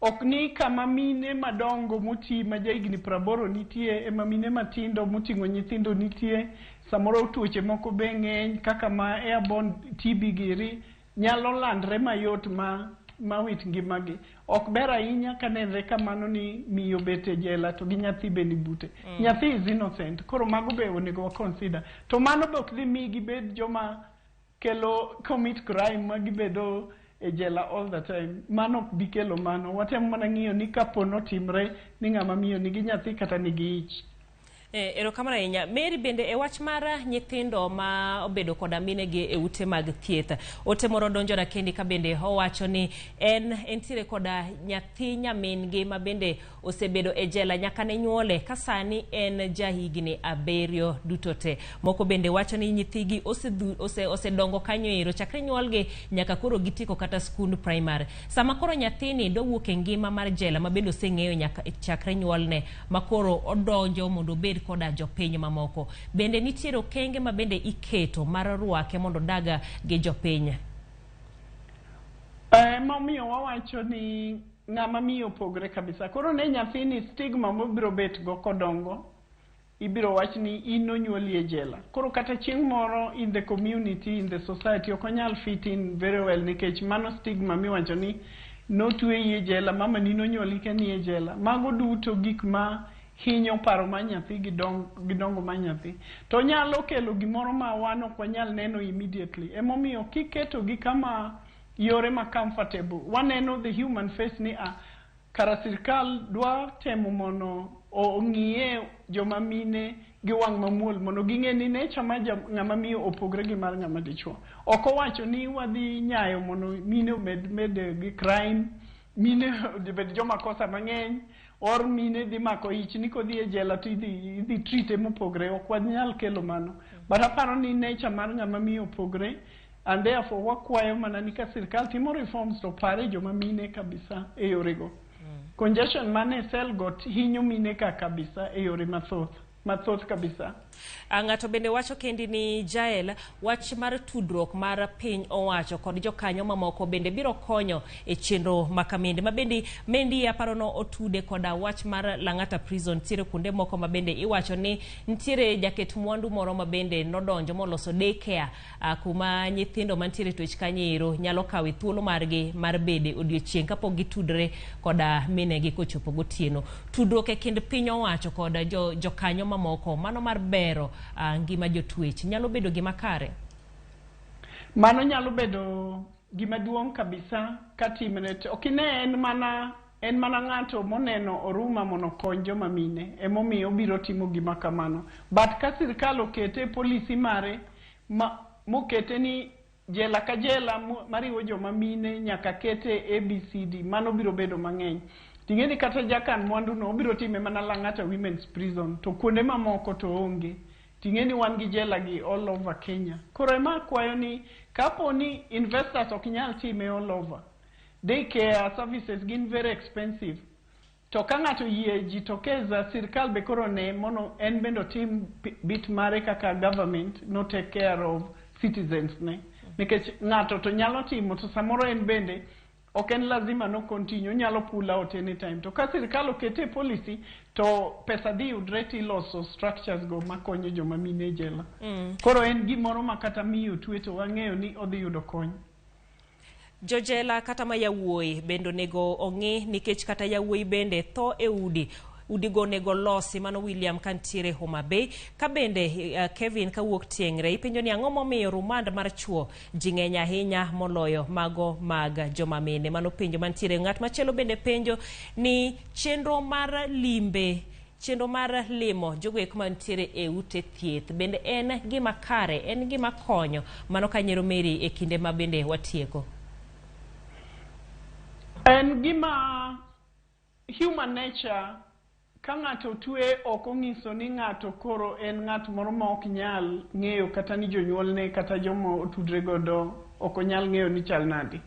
Ok ni kama mine madongo moti ma jahigni 80 nitie ema mine matindo moting'o nyithindo nitie. Samoro tuoche moko be ng'eny kaka ma airborne TB giri nyalo landre mayot ma wit ngimagi. Ok ber ahinya ka nenre kamano ni miyo bet e jela to gi nyathi be ni bute. Nyathi is innocent, koro mago be onego wa consider. To mano be ok dhi mi gibed joma kelo commit crime ma gibedo e jela all the time. Mano ok bi kelo mano. Watemo mana ng'iyo ni kapo notimre ni ng'ama miyo nigi nyathi kata nigi ich. Erokamano ahinya. Mary, bende e wach mar nyithindo ma obedo koda minegi e ute mag thieth, ote moro donjona kendi ka bende owacho ni en entiere koda nyathi nyamin-gi ma bende osebedo e jela nyaka ne nyuole ka sani en jahigni 7 duto te. Moko bende wacho ni nyithigi osedongo kanyo ero chakre nyuolgi nyaka koro gitieko kata skund primary. Sama koro nyathini dowuok e ngima mar jela ma bende oseng'eyo nyaka chakre nyuolne ma koro odonjo mondo obed koda jopiny mamoko, bende nitiere okenge ma bende iketo mar rwake mondo odag gi jopiny? Emomiyo wawacho ni ng'ama miyo opogre kabisa. Koro ne nyathini stigma mobiro bet go kodongo, ibiro wach ni in nonyuoli e jela. Koro kata chieng' moro in the community, in the society, ok onyal fit in very well nikech mano stigma miwacho ni notweyi e jela, mama ni nonyuoli ka ni e jela. Mago duto gik ma hinyo paro mar nyathi gi dongo mar nyathi. To nyalo kelo gimoro ma wan ok wanyal neno immediately. Emomiyo kiketo gi kama yore ma comfortable, waneno the human face ni a kara sirkal dwa temo mondo ong'iye joma mine gi wang' mamuol mondo ging'e ni nature mar ng'ama miyo opogre gi mar ng'ama dichuo. Ok owacho ni wadhi nyayo mondo mine omed med gi crime, mine obed joma kosa mang'eny, or mine dhi mako ich ni kodhi e jela to idhi treat mopogre. Ok wanyal kelo mano. But aparo ni nature mar ng'ama miyo opogre, and therefore wakwayo mana ni ka sirkal timo reforms to pare joma mine kabisa e yorego. Congestion mane cell go hinyo mine ka kabisa e yore mathoth. Mathoth kabisa. Ng'ato bende wacho kendi ni Jael, wach mar tudruok mar piny owacho kod jokanyo mamoko bende biro konyo e chenro makamende. Ma bende mendi aparo no otude koda wach mar Lang'ata Prison. Nitiere kuonde moko ma bende iwacho ni nitiere jaket mwandu moro ma bende nodonjo moloso daycare kuma nyithindo mantiere twech kanyo ero nyalo kawe thuolo margi mar bede odiochieng' kapok gitudre koda minegi kochopo gotieno. Tudruok e kind piny owacho kod jokanyo mamoko mano mar bero ngima jotwech nyalo bedo gima kare? Mano nyalo bedo gima duong' kabisa katimre. Ok ine en mana ng'ato moneno oruma mondo okony joma mine, emomiyo obiro timo gima kamano. But ka sirkal okete policy mare mokete ni jela ka jela mariwo joma mine nyaka kete ABCD, mano biro bedo mang'eny. Ting'e ni kata jakan mwandu no obiro time mana Lang'ata Women's Prison, to kuonde mamoko to onge. Ting'e ni wan gi jela gi all over Kenya. Koro ema akwayo ni kapo ni investors ok nyal time all over, daycare services gin very expensive. To ka ng'ato yie jitokeza, sirkal be koro ne mondo en bende otim bit mare kaka government no take care of citizens ne. Nikech ng'ato to nyalo timo, to samoro en bende ok en lazima no continue, onyalo pull out anytime. To ka sirkal okete policy, to pesa dhi yudre tiloso structures go makonyo joma mine e jela. Koro en gimoro ma kata miyo twe to wang'eyo ni odhi yudo kony. Jojela kata ma yawuoyi bende onego ong'i nikech kata yawuoyi bende tho e udi. Udigo onego losi. Mano William kantiere Homa Bay. Ka bende Kevin kawuok Tieng're ipenjo ni ang'o momiyo rumand mar chuo ji ng'eny ahinya moloyo mago mag joma mine. Mano penjo mantiere. Ng'at machielo bende penjo ni chenro mar limbe, chenro mar limo jogo eko mantiere e ute thieth bende en gima kare, en gima konyo. Mano kanyero Mary e kinde ma bende watieko. En gima human nature. Ka ng'ato twe ok onyiso ni ng'ato koro en ng'at moro ma ok nyal ng'eyo kata ni jonyuolne kata joma otudre godo ok onyal ng'eyo ni chal nade.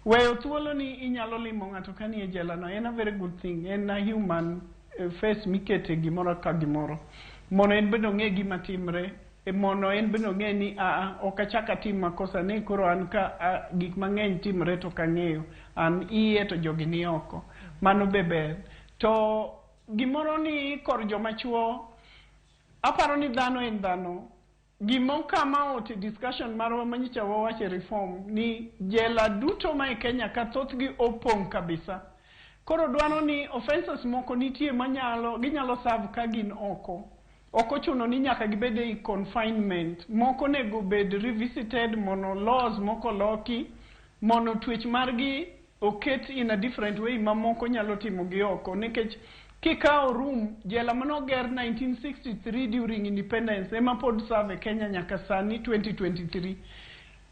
Weyo thuolo ni inyalo limo ng'ato ka ni e jela no en a very good thing, en a human face mikete gimoro ka gimoro. Mondo en bende ong'e gima timre, mondo en bende ong'e ni ok achak atim makosa ni koro an ka gik mang'eny timre to ok ang'eyo, an iye to jogi ni oko. Mano be ber. To gimoro ni kor joma chuo, aparo ni dhano en dhano. Gimo kama out discussion marwa manyicha wawache reform ni jela duto ma e Kenya ka thothgi opong' kabisa. Koro dwaro ni offenses moko nitie manyalo ginyalo serve ka gin oko. Ok ochuno ni nyaka gibed e confinement. Moko onego bed revisited mondo laws moko loki mondo twech margi oket in a different way ma moko nyalo timo gi oko. Nikech kikawo room jela manoger 1963 during independence ema pod serve Kenya nyaka sani 2023.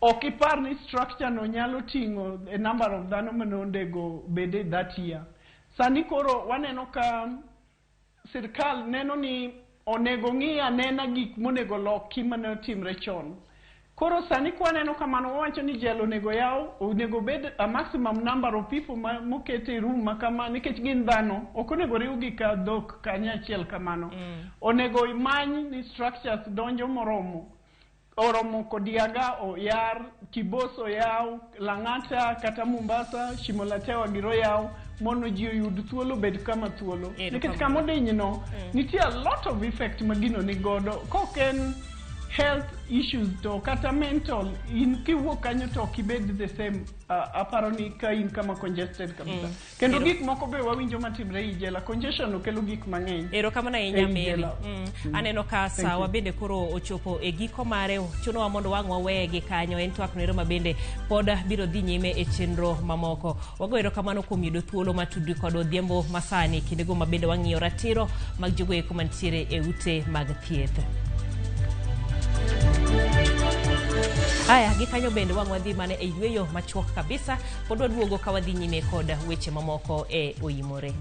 Ok ipar ni structure no nyalo ting'o a number of dhano manonego bede that year. Sani koro waneno ka sirkal neno ni onego ng'i anena gik monego loki mane otimre chon. Koro sani kwaneno kamano wawacho ni jela onego yaw, onego bed a maximum number of people moket e room ma kama nikech gin dhano, ok onego riwgi ka dhok kanyachiel kamano. Onego imany ni structures donjo moromo. Oromo Kodiaga oyar, Kibos oyaw, Lang'ata kata Mombasa, Shimo la Tewa giro yaw, Mondo ji oyud thuolo, bed kama thuolo. Nikech kama odiny no, nitie a lot of effect ma gino ni godo. Kok en health issues to kata mental, in kiwuok kanyo to ok ibed the same. Aparo ni ka in kama congested kabisa. Kendo gik moko be wawinjo matimre ei jela. Congestion okelo gik mang'eny. Erokamano ahinya Ei Mary. jela. Aneno ka Thank sawa you. bende koro ochopo e giko mare, chunowa mondo wang' waweye gi kanyo. En twak noero ma bende pod biro dhi nyime e chenro mamoko. Wago erokamano kuom yudo thuolo matudri kod odhiambo masani, kindego ma bende wang'iyo ratiro mag jogo eko mantiere e ute mag thieth. Aya, gi kanyo bende wang' wadhi mana e yweyo machuok kabisa, pod waduogo ka wadhi nyime kod weche mamoko e Oimore.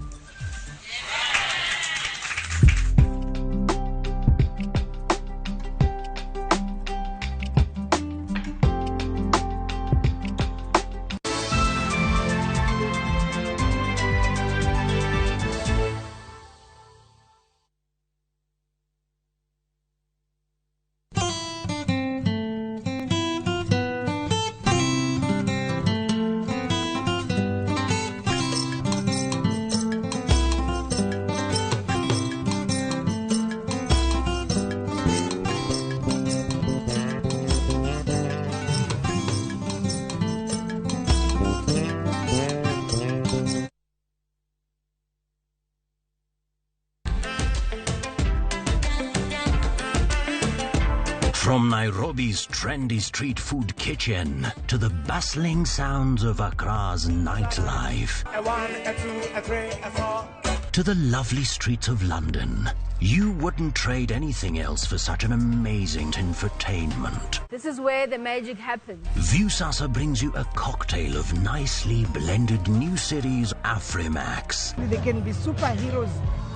From Nairobi's trendy street food kitchen to the bustling sounds of Accra's nightlife A 1, a 2, a 3, a 4. to the lovely streets of London, you wouldn't trade anything else for such an amazing infotainment. This is where the magic happens. Viusasa brings you a cocktail of nicely blended new series Afrimax. They can be superheroes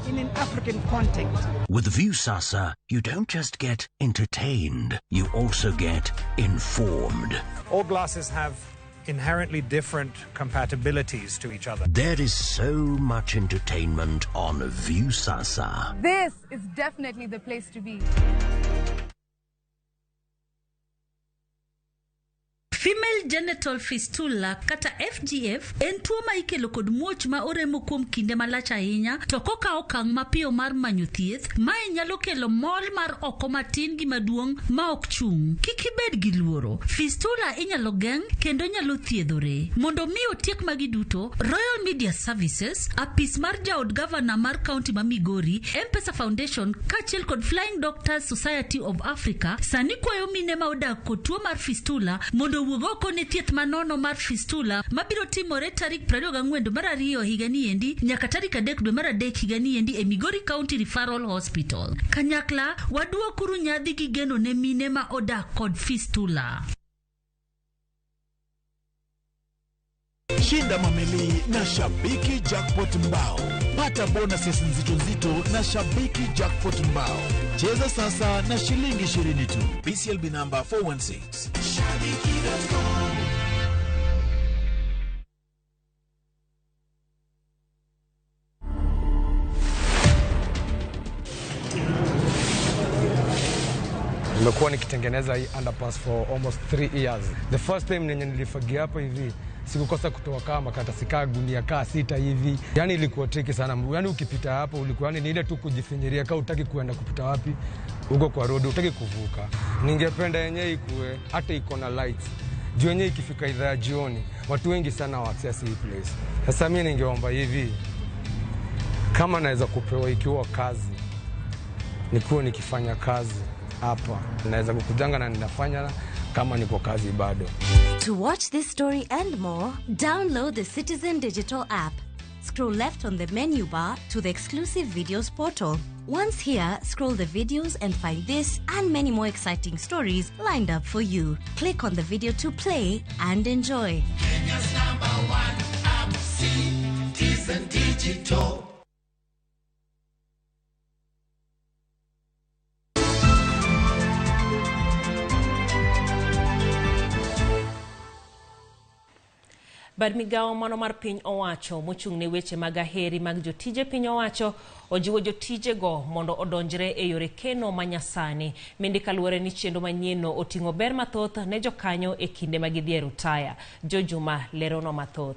in an African context. With Viusasa, you don't just get entertained, you also get informed. All glasses have inherently different compatibilities to each other. There is so much entertainment on Viusasa. This is definitely the place to be. Female genital fistula kata FGF en tuo ma ikelo kod muoch ma oremo kuom kinde malach ahinya, to kokawo okang' mapiyo mar manyo thieth, mae nyalo kelo mol mar oko matin gi maduong' ma ok chung'. Kik ibed gi luoro. Fistula inyalo geng' kendo nyalo thiedhore. Mondo mi otiek magi duto, Royal Media Services, apis mar jaod gavana mar kaunti ma Migori, M-Pesa Foundation kaachiel kod Flying Doctors Society of Africa sani kwayo mine ma odak kod tuo mar fistula mondo owuog oko ne thieth manono mar fistula mabiro timore tarik 24 dwe mar 2 higani endi nyaka tarik 3 dwe mar 3 higani endi e Migori County Referral Hospital. Kanyakla waduokuru nyadhi gi geno ne mine ma odak kod fistula. Shinda mameli na Shabiki Jackpot Mbao. Pata bonuses nzito nzito na Shabiki Jackpot Mbao. Cheza sasa na shilingi 20 tu. BCLB number 416. Shabiki.com. Nimekuwa nikitengeneza hii underpass for almost 3 years. The first time nenye nilifagia hapa hivi sikukosa kutoa kama makaratasi kaa gunia kaa 6 hivi. Yani ilikuwa tricky sana. Yani ukipita hapo ulikuwa yani ni ile tu kujifinyiria kaa utaki kuenda kupita wapi huko kwa road, utaki kuvuka. Ningependa yenyewe ikue hata iko na lights. Juu yenyewe ikifika idhaa ya jioni watu wengi sana wa access hii place. Sasa mimi ningeomba hivi, kama naweza kupewa ikiwa kazi, nikuwe nikifanya kazi hapa, naweza kukujanga na ninafanya kama niko kazi bado. To watch this story and more, download the Citizen Digital app. Scroll left on the menu bar to the exclusive videos portal. Once here, scroll the videos and find this and many more exciting stories lined up for you. Click on the video to play and enjoy. Kenya's number one app, Citizen Digital. Bad migawo mano mar piny owacho mochung' ne weche mag aheri mag jotije piny owacho ojiwo jotijego mondo odonjre e yore keno manyasani. Mende kaluwore ni chenro manyienno oting'o ber mathoth ne jokanyo e kinde ma gidhi e rutaya. Jojuma lerono mathoth.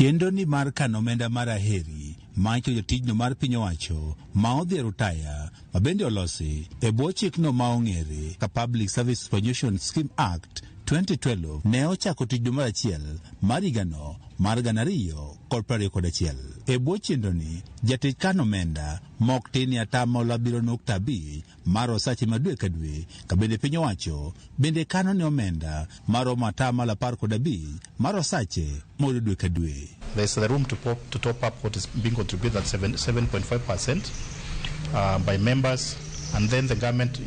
Chenro ni mar kano omenda mar Aheri ma ichulo jotijno mar piny owacho ma odhi e rutaya ma bende olosi e bwo chikno ma ong'ere ka Public Service Superannuation Scheme Act 2012 ne ochako tich dwe mar achiel mar higano mar 2021. E bwo chenroni, jatich kano omenda ma ok tin ne 7.5% mar osache ma dwe ka dwe, ka bende piny owacho bende kano ne omenda maromo 15% mar osache moyudo dwe ka dwe. There's the room to top up what is being contributed at 7.5% by members, and then the government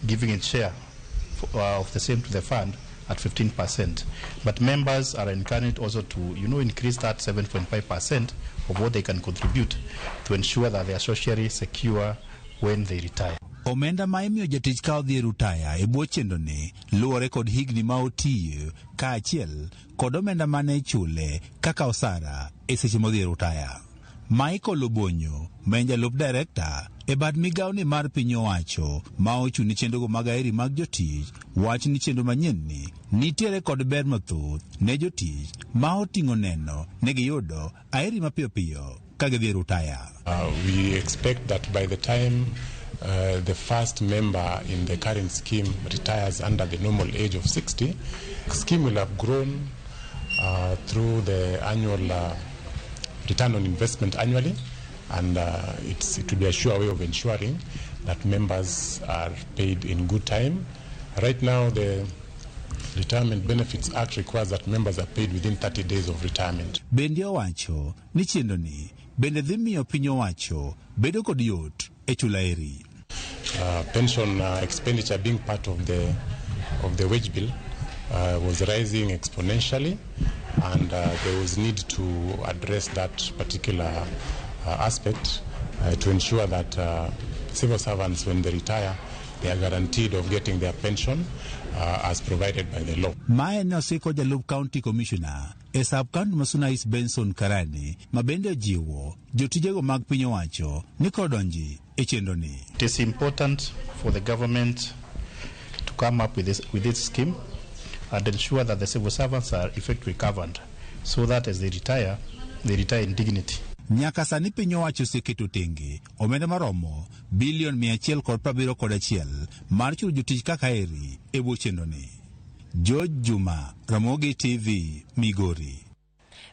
giving its share of the same to the fund at 15%. But members are encouraged also to increase that 7.5% of what they can contribute to ensure that they are socially secure when they retire. Omenda ma imiyo jatich ka odhi e rutaya e bwo chenroni luwore kod higni ma otiyo kaachiel kod omenda mane ichule kaka osara e seche modhi e rutaya. Michael Obonyo, ma en jalup direkta e bad migawoni mar piny owacho ma ochung' ne chenrogo mag aheri mag jotich, wacho ni chenro manyienni nitiere kod ber mathoth ne jotich ma oting'o neno ni giyudo aheri mapiyo piyo ka gidhi e rutaya. We expect that by the time the first member in the current scheme retires under the normal age of 60, the scheme will have grown through the annual return on investment annually, and it will be a sure way of ensuring that members are paid in good time. Right now, the Retirement Benefits Act requires that members are paid within 30 days of retirement. Bende owacho ni chenroni bende dhi miyo piny owacho bedo kod yot e chulo aheri. Pension expenditure being part of the wage bill was rising exponentially, and there was need to address that particular aspect to ensure that civil servants, when they retire, they are guaranteed of getting their pension as provided by the law. Mae ne osiko jalup county commissioner e sub county ma Suna East Benson Karani ma bende ojiwo jotijego mag piny owacho ni kodonji e chenroni. It is important for the government to come up with this scheme and ensure that the civil servants are effectively covered so that as they retire in dignity. Nyaka sani piny owacho oseketo tenge omenda maromo bilion 171 mar chulo jotich kaka eri e bwo chenroni. George Juma, Ramogi TV, Migori.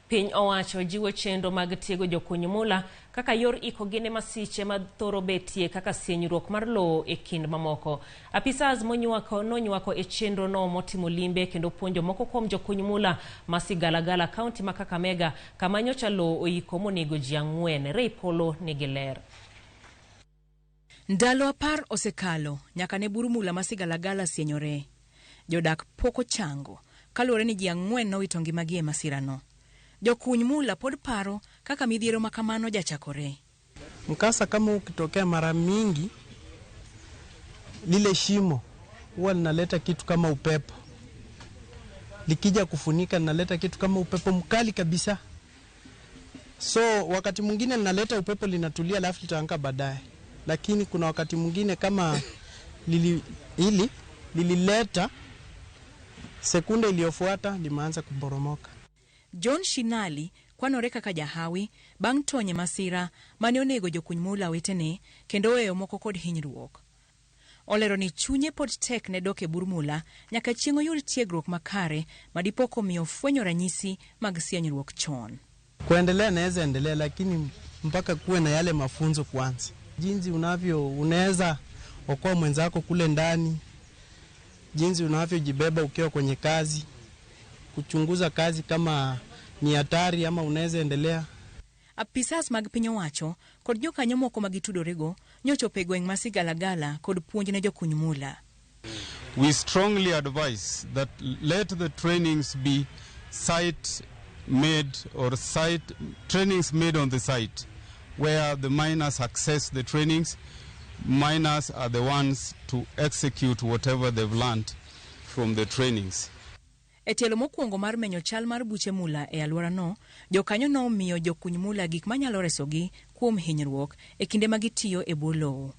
Piny owacho jiwo chenro mag tiego jokuny mula kaka yor ikogi ne masiche ma thoro betie kaka sienyruok mar lowo e kind mamoko. Apisas monywako nonywako e chenro no motimo limbe kendo puonjo moko kuom jokuny mula ma Sigalagala, kaunti ma Kakamega, kama nyocha lowo oiko monego ji 4. Ray Polo nigi ler. Ndalo 10 osekalo nyaka ne bur mula ma Sigalagala sienyore. Jodak pok ochango kaluwore ni ji 4 nowito ngimagi e masirano. Jokuny mula pod paro kaka midhiero ma kamano jachakore. Mkasa kama ukitokea mara mingi, lile shimo huwa linaleta kitu kama upepo. Likija kufunika linaleta kitu kama upepo mkali kabisa. So wakati mwingine linaleta upepo linatulia, alafu litaanguka baadaye, lakini kuna wakati mwingine kama lili, hili lilileta sekunde iliyofuata limeanza kuporomoka. John Shinali kwanore kaka jahawi bang' tony e masira mane onego jokuny mula wetene kendo weyo moko kod hinyruok. Olero ni chunye pod tek ne dok e bur mula nyaka chieng' oyud tiegruok makare ma dipo komiyo fwenyo ranyisi mag sienyruok chon. Kuendelea naweza endelea, lakini mpaka kuwe na yale mafunzo kwanza, jinsi unavyo unaweza okoa mwenzako kule ndani, jinsi unavyojibeba ukiwa kwenye kazi, kuchunguza kazi kama ni hatari ama unaweza endelea. Apisas mag piny owacho kod jokanyo moko ma gitudorego nyochopo e gweng' ma Sigalagala kod puonj ne jokuny mula. We strongly advise that let the trainings be site made or site trainings made on the site where the miners access the trainings. Miners are the ones to execute whatever they've learned from the trainings. E tielo mokwongo mar menyo chal mar buche mula e alworano, jokanyo nomiyo jokuny mula gik manyalo resogi kuom hinyruok e kinde ma gitiyo e bwo lowo.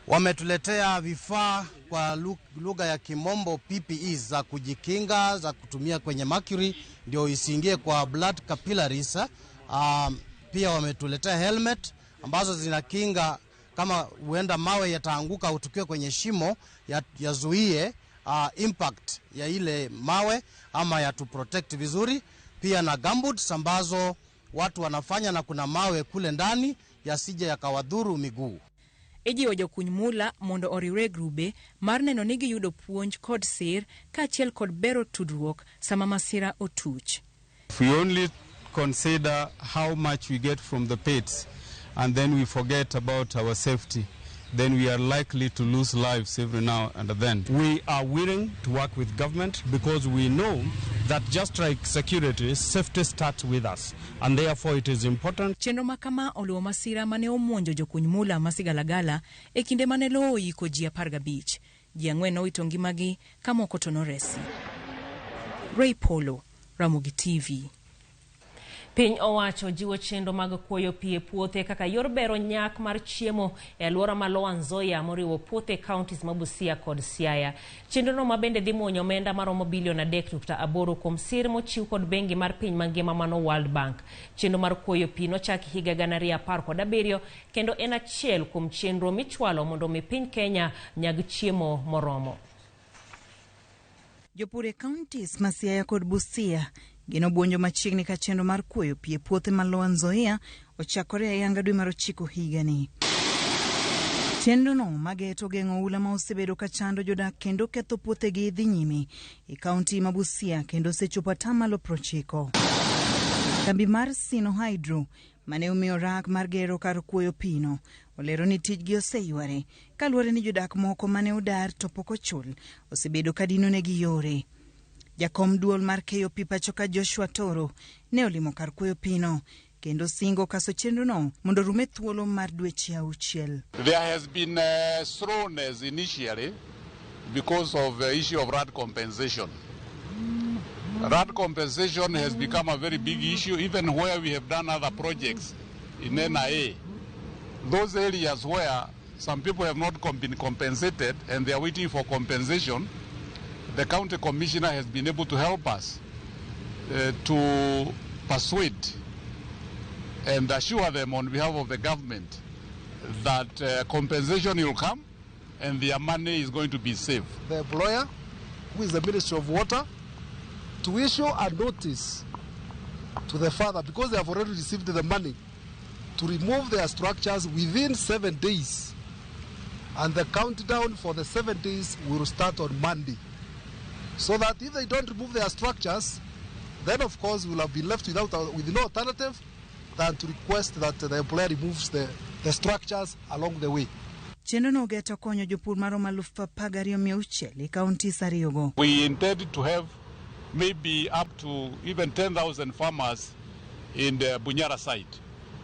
Wametuletea vifaa kwa lugha ya kimombo PPE za kujikinga, za kutumia kwenye mercury ndio isiingie kwa blood capillaries. Pia wametuletea helmet ambazo zinakinga kama huenda mawe yataanguka utukiwe kwenye shimo yazuie impact ya ile mawe ama ya to protect vizuri. Pia na gumboots ambazo watu wanafanya na kuna mawe kule ndani yasije yakawadhuru miguu. Ijiwo jokuny mula mondo oriwre grube mar neno ni giyudo puonj kod sir kaachiel kod bero tudruok sama masira otuch. If we only consider how much we get from the pits and then we forget about our safety, then we are likely to lose lives every now and then. We are willing to work with government because we know that just like security, safety starts with us, and therefore it is important. Chenro ma kama oluwo masira mane omuonjo jokuny mula ma Sigalagala e kinde mane lowo oyiko ji 15. Ji 4 nowito ngimagi ka moko to noresi. Ray Polo, Ramogi TV. Piny owacho jiwo chenro mag kuoyo pi e puothe kaka yor bero nyak mar chiemo e alwora ma Lower Nzoia moriwo puothe counties ma Busia kod Siaya. Chenrono ma bende dhi muonyo omenda maromo bilion 3.8 kuom sir mochiw kod bengi mar piny mangima mano World Bank. Chenro mar kuoyo pi nochaki higa 2017 kendo en achiel kuom chenro michwalo mondo mi piny Kenya nyag chiemo moromo. Jopur e counties ma Siaya kod Busia gin obuonjo machiegni ka chenro mar kuoyo pi e puothe ma Lower Nzoia ochakore ayanga dwe mar 9 higani. Chenrono mageto geng'o oula ma osebedo ka chando jodak kendo ketho puothegi dhi nyime e kaunti ma Busia kendo osechopo atamalo 90. Kambi mar Sino Hydro mane omiyo rak mar gero kar kuoyo pino olero ni tijgi oseyware kaluwore ni jodak moko mane odar to pok ochul osebedo ka dinonegi yore. Jakom duol mar keyo pi pacho ka Joshua Toro ne olimo kar kuoyo pino kendo singo kaso chenrono mondo orum e thuolo mar dweche 6. There has been slowness initially because of the issue of RAD compensation. RAD compensation has become a very big issue, even where we have done other projects in NIA. Those areas where some people have not been compensated and they are waiting for compensation, the county commissioner has been able to help us to persuade and assure them on behalf of the government that compensation will come and their money is going to be safe. The employer, who is the Ministry of Water, to issue a notice to the father, because they have already received the money, to remove their structures within 7 days. And the countdown for the 7 days will start on Monday. So that if they don't remove their structures, then of course we'll have been left with no alternative than to request that the employer removes the structures along the way. Chenrono ogeto konyo jopur maromo 12,600 e counties ariyogo. We intend to have maybe up to even 10,000 farmers in the Bunyara side.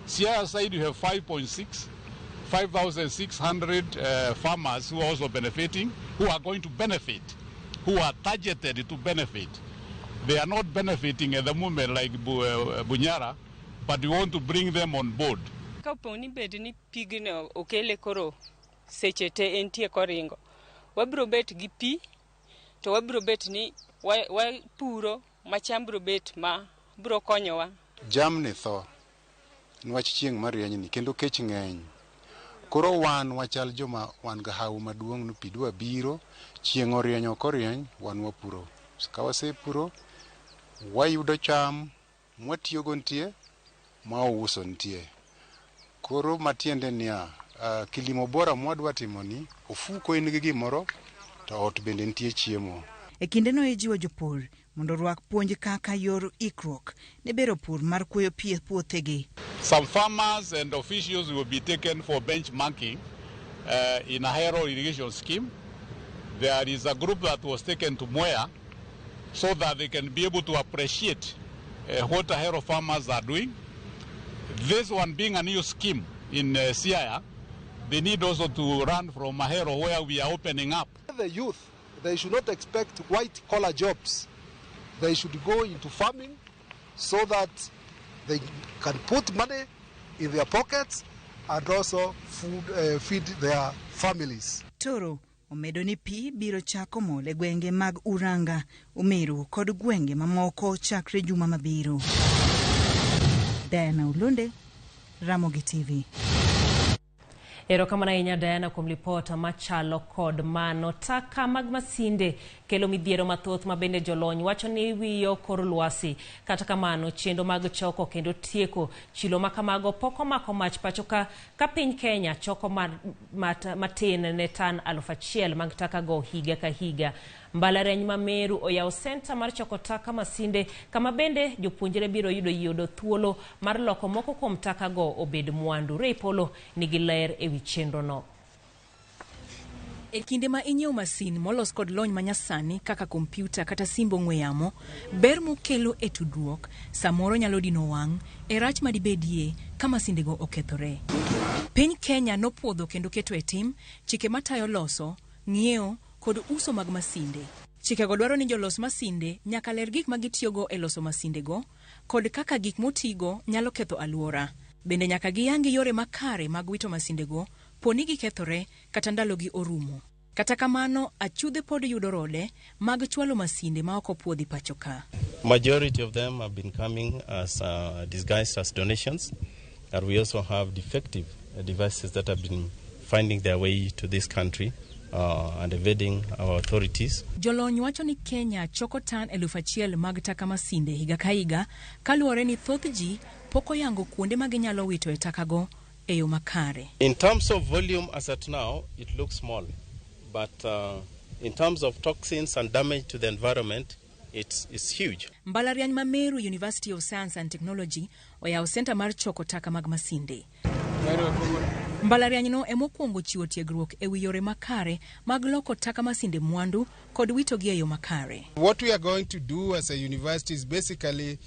Siaya side, you have 5,600 farmers who are also benefiting, who are going to benefit, who are targeted to benefit. They are not benefiting at the moment like Bunyara, but we want to bring them on board. Kapo ni bed ni pigno okele koro seche te entie koringo, wabiro bet gi pi to wabiro bet ni wapuro macham biro bet ma biro konyowa. Jamni tho niwach chieng' marienyni kendo kech ng'eny. Koro wan wachal joma wan ga hawu maduong' ni pi dwa biro, chieng' orieny ok orieny, wan wapuro. Ka wasepuro, wayudo cham mwatiyogo nitie, mwauso nitie. Koro matiende niya, kilimo bora mwadwa timo ni, ofuko in gi gimoro, to ot bende nitie chiemo. E kindeno ijiwo jopur mondo orwak puonj kaka yor ikruok ne bero pur mar kuoyo pi e puothegi. Some farmers and officials will be taken for benchmarking in Ahero irrigation scheme. There is a group that was taken to Mwea so that they can be able to appreciate what Ahero farmers are doing. This one being a new scheme in Siaya, they need also to run from Ahero where we are opening up. The youth, they should not expect white-collar jobs. They should go into farming so that they can put money in their pockets and also food, feed their families. Toro omedo ni pi biro chako mol e gwenge mag Uranga, Omeru kod gwenge mamoko chakre juma mabiro. Diana Ulunde, Ramogi TV. Erokamano ahinya Diana kuom lipot machalo kod mano. Taka mag masinde kelo midhiero mathoth ma bende jolony wacho ni wiyo kor lwasi. Kata kamano, chenro mag choko kendo tieko chilo makamago pok omako mach pacho ka piny Kenya choko matin ne tan 1,000 mag taka go higa ka higa. Mbalariany ma Meru oyawo senta mar choko taka masinde kama bende jopuonjre biro yudo thuolo mar loko moko kuom taka go obed mwandu. Ray Polo nigi ler ewi chenro no. E kinde ma inyiewo masin molos kod lony manyasani kaka kompyuta kata simb ong'we yamo, ber mokelo e tudruok samoro nyalo dino wang' e rach madibedie ka masindego okethore. Piny Kenya nopuodho kendo keto e tim chike matayo loso, ng'iewo kod uso mag masinde. Chikego dwaro ni jolos masinde nyaka ler gik ma gitiyogo e loso masindego kod kaka gik motigo nyalo ketho alwora. Bende nyaka giyangi yore makare mag wito masindego poni gikethore kata ndalogi orumo. Kata kamano, achudhe pod yudo rode mag chwalo masinde ma ok opuodhi pacho ka. Majority of them have been coming as disguised as donations, and we also have defective devices that have been finding their way to this country and evading our authorities. Jolony wacho ni Kenya choko tan 1,000 mag taka masinde higa ka higa kaluwore ni thoth ji pok oyango kuonde ma ginyalo wito e takago e yo makare. In terms of volume as at now, it looks small, but in terms of toxins and damage to the environment, it's huge. Mbalariany ma Meru University of Science and Technology oyawo senta mar choko taka mag masinde. Mbalariany no emokwongo chiwo tiegruok e wi yore makare mag loko taka masinde mwandu kod witogi e yo makare. What we are going to do as a university is basically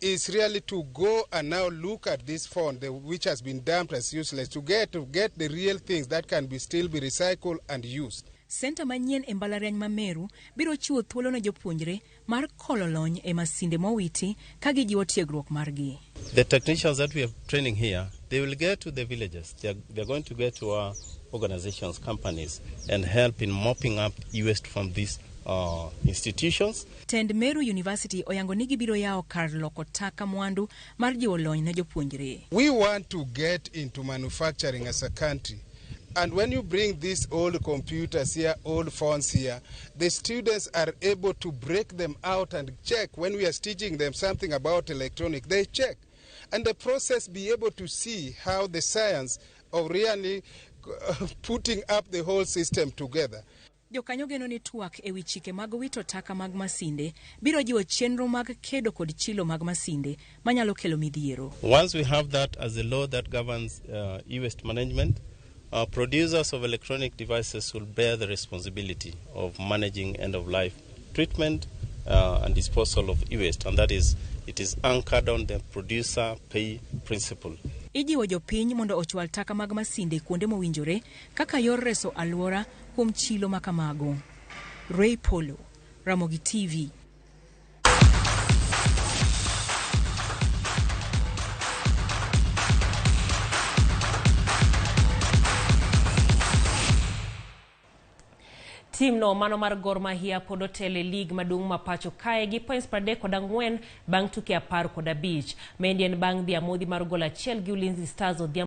is really to go and now look at this fund which has been dumped as useless to get the real things that can be still be recycled and used. Senta manyien e mbalariany ma Meru biro chiwo thuolo ne jopuonjre mar kolo lony e masinde mowiti ka gijiwo tiegruok margi. The technicians that we are training here, they will get to the villages. They are going to get to our organizations, companies, and help in mopping up e-waste from these institutions. Tend Meru University oyango ni gibiro yawo kar loko taka mwandu mar jiwo lony ne jopuonjre. We want to get into manufacturing as a country. And when you bring these old computers here, old phones here, the students are able to break them out and check. When we are teaching them something about electronic, they check. And the process be able to see how the science of really putting up the whole system together. Jokanyo geno ni twak e wi chike mag wito taka mag masinde biro jiwo chenro mag kedo kod chilo mag masinde manyalo kelo midhiero. Once we have that as a law that governs e-waste management, producers of electronic devices will bear the responsibility of managing end-of-life treatment and disposal of e-waste, and that is, it is anchored on the producer pay principle. Ijiwo jopiny mondo ochwal taka mag masinde kuonde mowinjore kaka yor reso alwora kuom chilo makamago. Ray Polo, Ramogi TV. Tim no mano mar Gor Mahia pod otelo e lig maduong' ma pacho kae gi points 34 bang' tuke 15. Maendi en bang' dhi amodhi mar gol 1 gi Ulinzi Stars odhiambo.